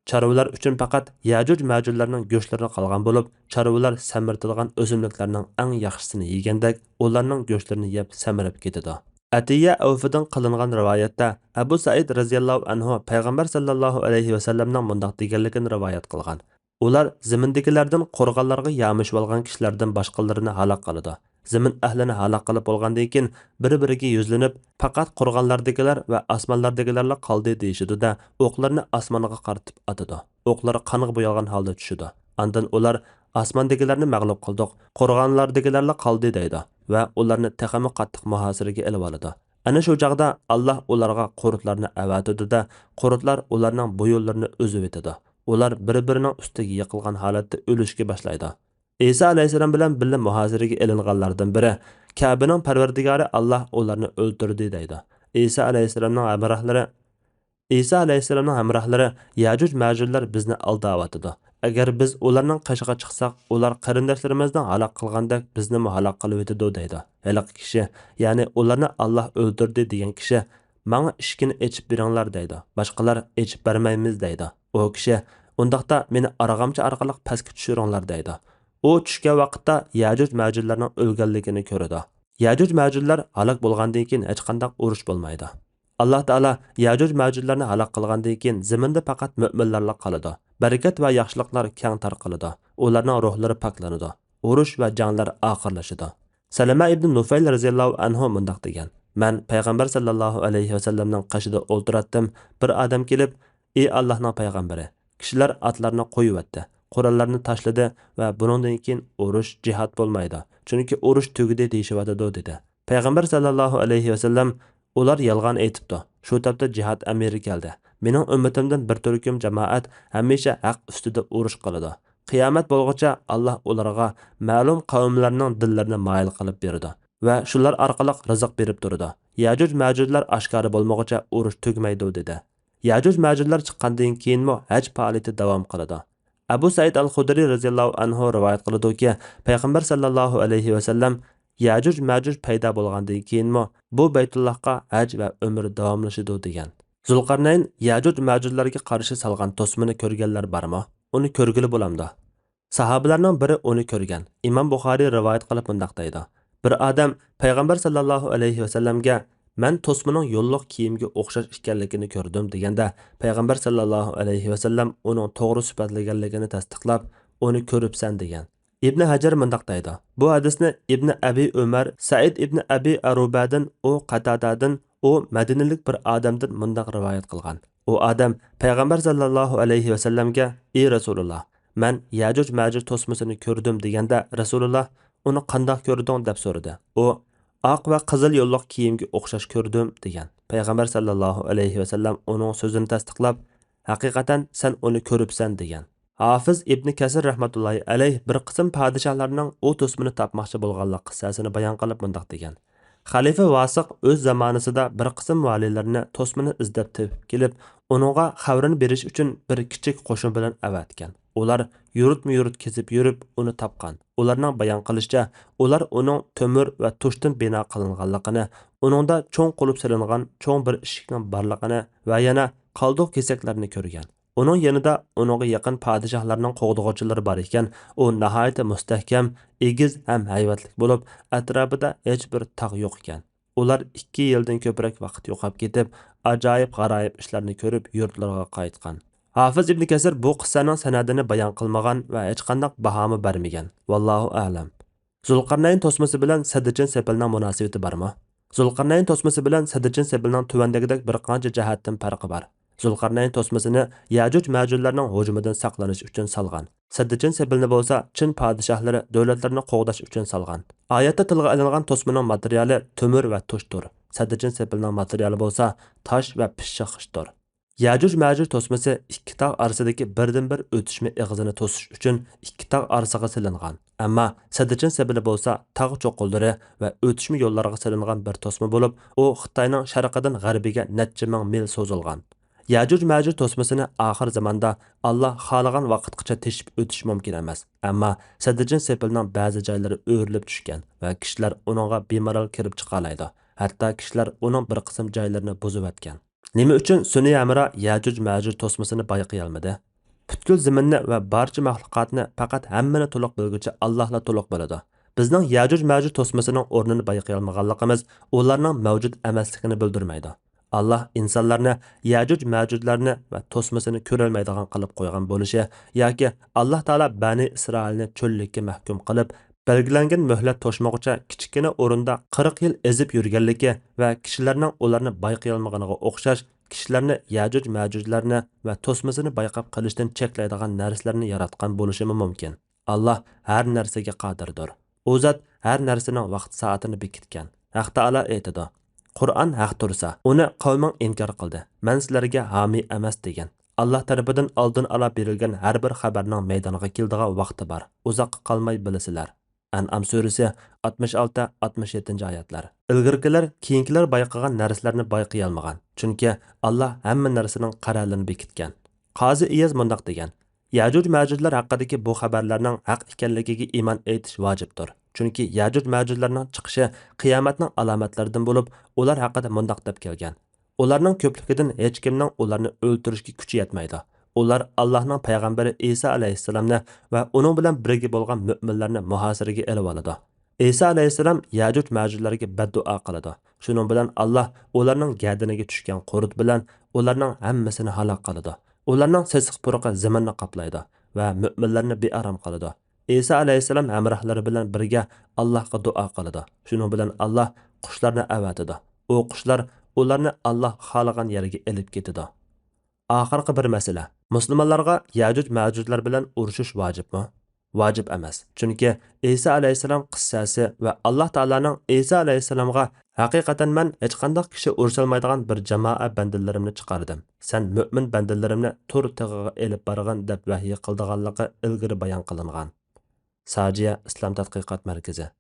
چارۋىلار ئۈچۈن پەقەت يەجۈج مەجۈجلەرنىڭ گۆشلىرىلا قالغان بولۇپ، چارۋىلار سەمرىتىدىغان ئۆسۈملۈكلەرنىڭ ئەڭ ياخشىسىنى يېگەندەك، ئۇلارنىڭ گۆشلىرىنى يەپ سەمرىپ كېتىدۇ. ئەتىيە ئەۋفىدىن قىلىنغان رىۋايەتتە، ئەبۇ سەئىد رەزىياللاھۇ ئەنھۇ پەيغەمبەر ساللاللاھۇ ئەلەيھى ۋەسەللەمنىڭ مۇنداق دېگەنلىكىنى رىۋايەت قىلغان: ئۇلار زېمىندىكىلەردىن قورغانلارغا يامىشىۋالغان كىشىلەردىن باشقىلىرىنى ھالاك قىلىدۇ. زېمىن ئەھلىنى ھالاك قىلىپ بولغاندىن كېيىن، بىر-بىرىگە يۈزلىنىپ، پەقەت قورغانلاردىكىلەر ۋە ئاسمانلاردىكىلەرلا قالدى، دېيىشىدۇ-دە، ئوقلىرىنى ئاسمانغا قارىتىپ ئاتىدۇ. ئوقلىرى قانغا بويالغان ھالدا چۈشىدۇ. ئاندىن ئۇلار: ئاسماندىكىلەرنى مەغلۇپ قىلدۇق، قورغانلاردىكىلەرلا قالدى، دەيدۇ ۋە ئۇلارنى تېخىمۇ قاتتىق مۇھاسىرىگە ئېلىۋالىدۇ. ئەنە شۇ چاغدا ئاللاھ ئۇلارغا قۇرتلارنى ئەۋەتىدۇ-دە، قۇرتلار ئۇلارنىڭ بويۇنلىرىنى ئۈزۈۋېتىدۇ. ئۇلار بىر-بىرىنىڭ ئۈستىگە يىقىلغان ھالەتتە ئۆلۈشكە باشلايدۇ. ئىسا ئەلەيھىسسالام بىلەن بىللە مۇھاسىرىگە ئېلىنغانلاردىن بىرى كەبىنىڭ پەرۋەردىگارى ئاللاھ ئۇلارنى ئۆلتۈردى دەيدۇ. ئىسا ئەلەيھىسسالامنىڭ ھەمراھلىرى ئىسا ئەلەيھىسسالامنىڭ ھەمراھلىرى يەجۇج مەجۇجلار بىزنى ئالداۋاتىدۇ. ئەگەر بىز ئۇلارنىڭ قېشىغا چىقساق، ئۇلار قېرىنداشلىرىمىزنى ھالاك قىلغاندەك بىزنىمۇ ھالاك قىلىۋېتىدۇ دەيدۇ. ھېلىقى كىشى، يەنى ئۇلارنى ئاللاھ ئۆلتۈردى دېگەن كىشى، ماڭا ئىشىكنى ئېچىپ بېرىڭلار دەيدۇ. باشقىلار ئېچىپ بەرمەيمىز دەيدۇ. ئۇ كىشى، ئۇنداقتا مېنى ئارغامچا ئارقىلىق پەسكە چۈشۈرۈڭلار دەيدۇ. ئۇ چۈشكەن ۋاقىتتا يەجۇج مەجۇجلارنىڭ ئۆلگەنلىكىنى كۆرىدۇ. يەجۇج مەجۇجلار ھالاك بولغاندىن كېيىن ھېچقانداق ئۇرۇش بولمايدۇ. ئاللاھ تائالا يەجۇج مەجۇجلارنى ھالاك قىلغاندىن كېيىن زېمىندا پەقەت مۆمىنلەرلا قالىدۇ. بەرىكەت ۋە ياخشىلىقلار كەڭ تارقىلىدۇ. ئۇلارنىڭ روھلىرى پاكلىنىدۇ. ئۇرۇش ۋە جەڭلەر ئاخىرلىشىدۇ. سەلەمە ئىبنى نۇفەيل رەزىياللاھۇ ئەنھۇ مۇنداق دېگەن: مەن پەيغەمبەر سەللەللاھۇ ئەلەيھى ۋەسەللەمنىڭ قېشىدا ئولتۇراتتىم، بىر ئادەم كېلىپ، ئى ئاللاھنىڭ پەيغەمبىرى، كىشىلەر ئاتلارنى قويۇۋەتتى، قوراللارنى تاشلىدى ۋە بۇنىڭدىن كېيىن ئۇرۇش، جىھاد بولمايدۇ، چۈنكى ئۇرۇش تۈگىدى دېيىشىۋاتىدۇ دېدى. پەيغەمبەر سەللەللاھۇ ئەلەيھى ۋەسەللەم، ئۇلار يالغان ئېيتىپتۇ، شۇ تاپتا جىھاد ئەمىرى كەلدى. مېنىڭ ئۈممىتىمدىن بىر تۈركۈم جامائەت ھەمىشە ھەق ئۈستىدە ئۇرۇش قىلىدۇ. قىيامەت بولغۇچە ئاللاھ ئۇلارغا مەلۇم قەۋملەرنىڭ دىنلىرىنى مايىل قىلىپ بېرىدۇ ۋە شۇلار ئارقىلىق رىزىق بېرىپ تۇرىدۇ. يەجۇج مەجۇجلار ئاشكارا بولمىغۇچە ئۇرۇش تۈگىمەيدۇ دېدى. يەجۇج مەجۇجلار چىققاندىن كېيىنمۇ ھەج پائالىيىتى داۋام قىلىدۇ. ئەبۇ سەئىد ئەل خۇدرى رەزىياللاھۇ ئەنھۇ رىۋايەت قىلىدۇكى، پەيغەمبەر سەللەللاھۇ ئەلەيھى ۋەسەللەم، يەجۇج مەجۇج پەيدا بولغاندىن كېيىنمۇ بۇ بەيتۇللاھقا ھەج ۋە ئۆمرە داۋاملىشىدۇ دېگەن. زۇلقەرنەين يەجۇج مەجۇجلارغا قارشى سالغان توسمىنى كۆرگەنلەر بارمۇ؟ ئۇنى كۆرگىلى بولامدۇ؟ ساھابىلەرنىڭ بىرى ئۇنى كۆرگەن. ئىمام بۇخارىي رىۋايەت قىلىپ مۇنداق دەيدۇ: بىر ئادەم پەيغەمبەر سەللەللاھۇ ئەلەيھى ۋەسەللەمگە، مەن توسمىنىڭ يوللۇق كىيىمگە ئوخشاش ئىكەنلىكىنى كۆردۈم دېگەندە، پەيغەمبەر سەللەللاھۇ ئەلەيھى ۋەسەللەم ئۇنىڭ توغرا سۈپەتلىگەنلىكىنى تەستىقلاپ، ئۇنى كۆرۈپسەن دېگەن. ئىبنى ھەجەر مۇنداق دەيدۇ، بۇ ھەدىسنى ئىبنى ئەبى ئۆمەر، سەئىد ئىبنى ئەبى ئەرۇبەدىن، ئۇ قەتادەدىن، ئۇ مەدىنىلىك بىر ئادەمدىن مۇنداق رىۋايەت قىلغان. ئۇ ئادەم پەيغەمبەر سەللەللاھۇ ئەلەيھى ۋەسەللەمگە، ئى رەسۇلۇللاھ، مەن يەجۇج مەجۇج توسمىسىنى كۆردۈم دېگەندە، رەسۇلۇللاھ، ئۇنى قانداق كۆردۈڭ دەپ سورىدى. ئۇ، ئاق ۋە قىزىل يوللۇق كىيىمگە ئوخشاش كۆردۈم دېگەن. پەيغەمبەر سەللەللاھۇ ئەلەيھى ۋەسەللەم ئۇنىڭ سۆزىنى تەستىقلاپ، ھەقىقەتەن سەن ئۇنى كۆرۈپسەن دېگەن. ھافىز ئىبنى كەسىر رەھمەتۇللاھى ئەلەيھ بىر قىسىم پادىشاھلارنىڭ ئۇ توسمىنى تاپماقچى بولغانلىق قىسسەسىنى بايان قىلىپ مۇنداق دېگەن: خەلىپە ۋاسىق ئۆز زامانىسىدا بىر قىسىم ۋالىيلىرىنى توسمىنى ئىزدەپ تېپىپ كېلىپ، ئۇنىڭغا خەۋىرىنى بېرىش ئۈچۈن بىر كىچىك قوشۇن بىلەن ئەۋەتكەن. ئۇلار يۇرتمۇ يۇرت كېزىپ يۈرۈپ ئۇنى تاپقان. ئۇلارنىڭ بايان قىلىشىچە، ئۇلار ئۇنىڭ تۆمۈر ۋە توشتىن بىنا قىلىنغانلىقىنى، ئۇنىڭدا چوڭ قۇلۇپ سېلىنغان چوڭ بىر ئىشىكنىڭ بارلىقىنى ۋە يەنە قالدۇق كېسەكلەرنى كۆرگەن. ئۇنىڭ يېنىدا ئۇنىڭغا يېقىن پادىشاھلارنىڭ قوغدىغۇچىلىرى بار ئىكەن، ئۇ ناھايىتى مۇستەھكەم، ئېگىز ھەم ھەيۋەتلىك بولۇپ، ئەتراپىدا ھېچبىر تاغ يوق ئىكەن. ئۇلار ئىككى يىلدىن كۆپرەك ۋاقىت يوقاپ كېتىپ، ئاجايىپ غارايىپ ئىشلارنى كۆرۈپ، يۇرتلىرىغا قايتقان. ھافىز ئىبنى كەسىر بۇ قىسسەنىڭ سەنەدىنى بايان قىلمىغان ۋە ھېچقانداق باھامۇ بەرمىگەن. ۋاللاھۇ ئەلەم. زۇلقەرنەين توسمىسى بىلەن سەددىچىن سېپىلنىڭ مۇناسىۋىتى بارمۇ؟ زۇلقەرنەين توسمىسى بىلەن سەددىچىن سېپىلنىڭ تۆۋەندىكىدەك بىر قانچە جەھەتتىن پەرقى بار. زۇلقەرنەين توسمىسىنى يەجۇج مەجۇجلارنىڭ ھۇجۇمىدىن ساقلىنىش ئۈچۈن سالغان. سەددىچىن سېپىلنى بولسا چىن پادىشاھلىرى دۆلەتلىرىنى قوغداش ئۈچۈن سالغان. ئايەتتە تىلغا ئېلىنغان توسمىنىڭ ماتېرىيالى تۆمۈر ۋە توشتۇر. سەددىچىن سېپىلنىڭ ماتېرىيالى بولسا تاش ۋە پىششىق خىشتۇر. يەجۇج مەجۇج توسمىسى ئىككى تاغ ئارىسىدىكى بىردىنبىر ئۆتۈشمە ئېغىزىنى توسۇش ئۈچۈن ئىككى تاغ ئارىسىغا سېلىنغان. ئەمما سەددىچىن سېپىلى بولسا تاغ چوققىلىرى ۋە ئۆتۈشمە يوللارغا سېلىنغان بىر توسما بولۇپ، ئۇ خىتاينىڭ شەرقىدىن غەربىگە نەچچە مىڭ مىل سوزۇلغان. يەجۇج مەجۇج توسمىسىنى ئاخىر زاماندا ئاللا خالىغان ۋاقىتقىچە تېشىپ ئۆتۈش مۇمكىن ئەمەس. ئەمما سەددىچىن سېپىلنىڭ بەزى جايلىرى ئۆرۈلۈپ چۈشكەن ۋە كىشىلەر ئۇنىڭغا بىمالال كىرىپ چىقالايدۇ. ھەتتا كىشىلەر ئۇنىڭ بىر قىسىم جايلىرىنى بۇزۇۋەتكەن. نېمە ئۈچۈن سۈنئىي ھەمراھ يەجۇج مەجۇج توسمىسىنى بايقىيالمىدى؟ پۈتكۈل زېمىننى ۋە بارچە مەخلۇقاتنى، پەقەت ھەممىنى تولۇق بىلگۈچى ئاللاھلا تولۇق بىلىدۇ. بىزنىڭ يەجۇج مەجۇج توسمىسىنىڭ ئورنىنى بايقىيالمىغانلىقىمىز ئۇلارنىڭ مەۋجۇت ئەمەسلىكىنى بىلدۈرمەيدۇ. ئاللاھ ئىنسانلارنى يەجۇج مەجۇجلارنى ۋە توسمىسىنى كۆرەلمەيدىغان قىلىپ قويغان بولۇشى ياكى ئاللاھ تائالا بەنى ئىسرائىلنى چۆللۈككە مەھكۇم قىلىپ، بەلگىلەنگەن مۆھلەت توشمىغۇچە كىچىككىنە ئورۇندا قىرىق يىل ئېزىپ يۈرگەنلىكى ۋە كىشىلەرنىڭ ئۇلارنى بايقىيالمىغىنىغا ئوخشاش، كىشىلەرنى يەجۇج مەجۇجلارنى ۋە توسمىسىنى بايقاپ قېلىشتىن چەكلەيدىغان نەرسىلەرنى ياراتقان بولۇشىمۇ مۇمكىن. ئاللاھ ھەر نەرسىگە قادىردۇر. ئۇ زات ھەر نەرسىنىڭ ۋاقىت سائىتىنى بېكىتكەن. ھەق تائالا ئېيتىدۇ: قۇرئان ھەق تۇرسا، ئۇنى قەۋمىڭ ئىنكار قىلدى. مەن سىلەرگە ھامىي ئەمەس دېگەن. ئاللاھ تەرىپىدىن ئالدىن ئالا بېرىلگەن ھەر بىر خەۋەرنىڭ مەيدانغا كېلىدىغان ۋاقتى بار. ئۇزاققا قالماي بىلىسىلەر. ئەنئام سۈرىسى ئاتمىش ئالتە، ئاتمىش يەتتىنچى ئايەتلەر. ئىلگىرىكىلەر كېيىنكىلەر بايقىغان نەرسىلەرنى بايقىيالمىغان، چۈنكى ئاللا ھەممە نەرسىنىڭ قەرەلىنى بېكىتكەن. قازى ئىياز مۇنداق دېگەن: يەجۇج مەجۇجلار ھەققىدىكى بۇ خەۋەرلەرنىڭ ھەق ئىكەنلىكىگە ئىمان ئېيتىش ۋاجىپتۇر، چۈنكى يەجۇج مەجۇجلارنىڭ چىقىشى قىيامەتنىڭ ئالامەتلىرىدىن بولۇپ، ئۇلار ھەققىدە مۇنداق دەپ كەلگەن: ئۇلارنىڭ كۆپلۈكىدىن ھېچكىمنىڭ ئۇلارنى ئۆلتۈرۈشكە كۈچى يەتمەيدۇ. ئۇلار ئاللاھنىڭ پەيغەمبىرى ئىسا ئەلەيھىسسالامنى ۋە ئۇنىڭ بىلەن بىرگە بولغان مۆمىنلەرنى مۇھاسىرىگە ئېلىۋالىدۇ. ئىسا ئەلەيھىسسالام يەجۇج مەجۇجلارغا بەددۇئا قىلىدۇ. شۇنىڭ بىلەن ئاللاھ ئۇلارنىڭ گەدىنىگە چۈشكەن قۇرت بىلەن ئۇلارنىڭ ھەممىسىنى ھالاك قىلىدۇ. ئۇلارنىڭ سېسىق پۇرىقى زېمىننى قاپلايدۇ ۋە مۆمىنلەرنى بىئارام قىلىدۇ. ئىسا ئەلەيھىسسالام ھەمراھلىرى بىلەن بىرگە ئاللاھقا دۇئا قىلىدۇ. شۇنىڭ بىلەن ئاللاھ قۇشلارنى ئەۋەتىدۇ. ئۇ قۇشلار ئۇلارنى ئاللاھ خالىغان يەرگە ئېلىپ كېتىدۇ. ئاخىرقى بىر مەسىلە. مۇسۇلمانلارغا يەجۇج مەجۇجلار بىلەن ئۇرۇشۇش ۋاجىپمۇ؟ ۋاجىپ ئەمەس. چۈنكى ئىسا ئەلەيھىسسالام قىسسەسى ۋە ئاللاھ تائالانىڭ ئىسا ئەلەيھىسسالامغا، ھەقىقەتەن مەن ھېچقانداق كىشى ئۇرۇشالمايدىغان بىر جامائە بەندىلىرىمنى چىقاردىم. سەن مۆمىن بەندىلىرىمنى تۇر تېغىغا ئېلىپ بارغىن دەپ ۋەھيى قىلىدىغانلىقى ئىلگىرى بايان قىلىنغان. ساجىيە ئىسلام تەتقىقات مەركىزى.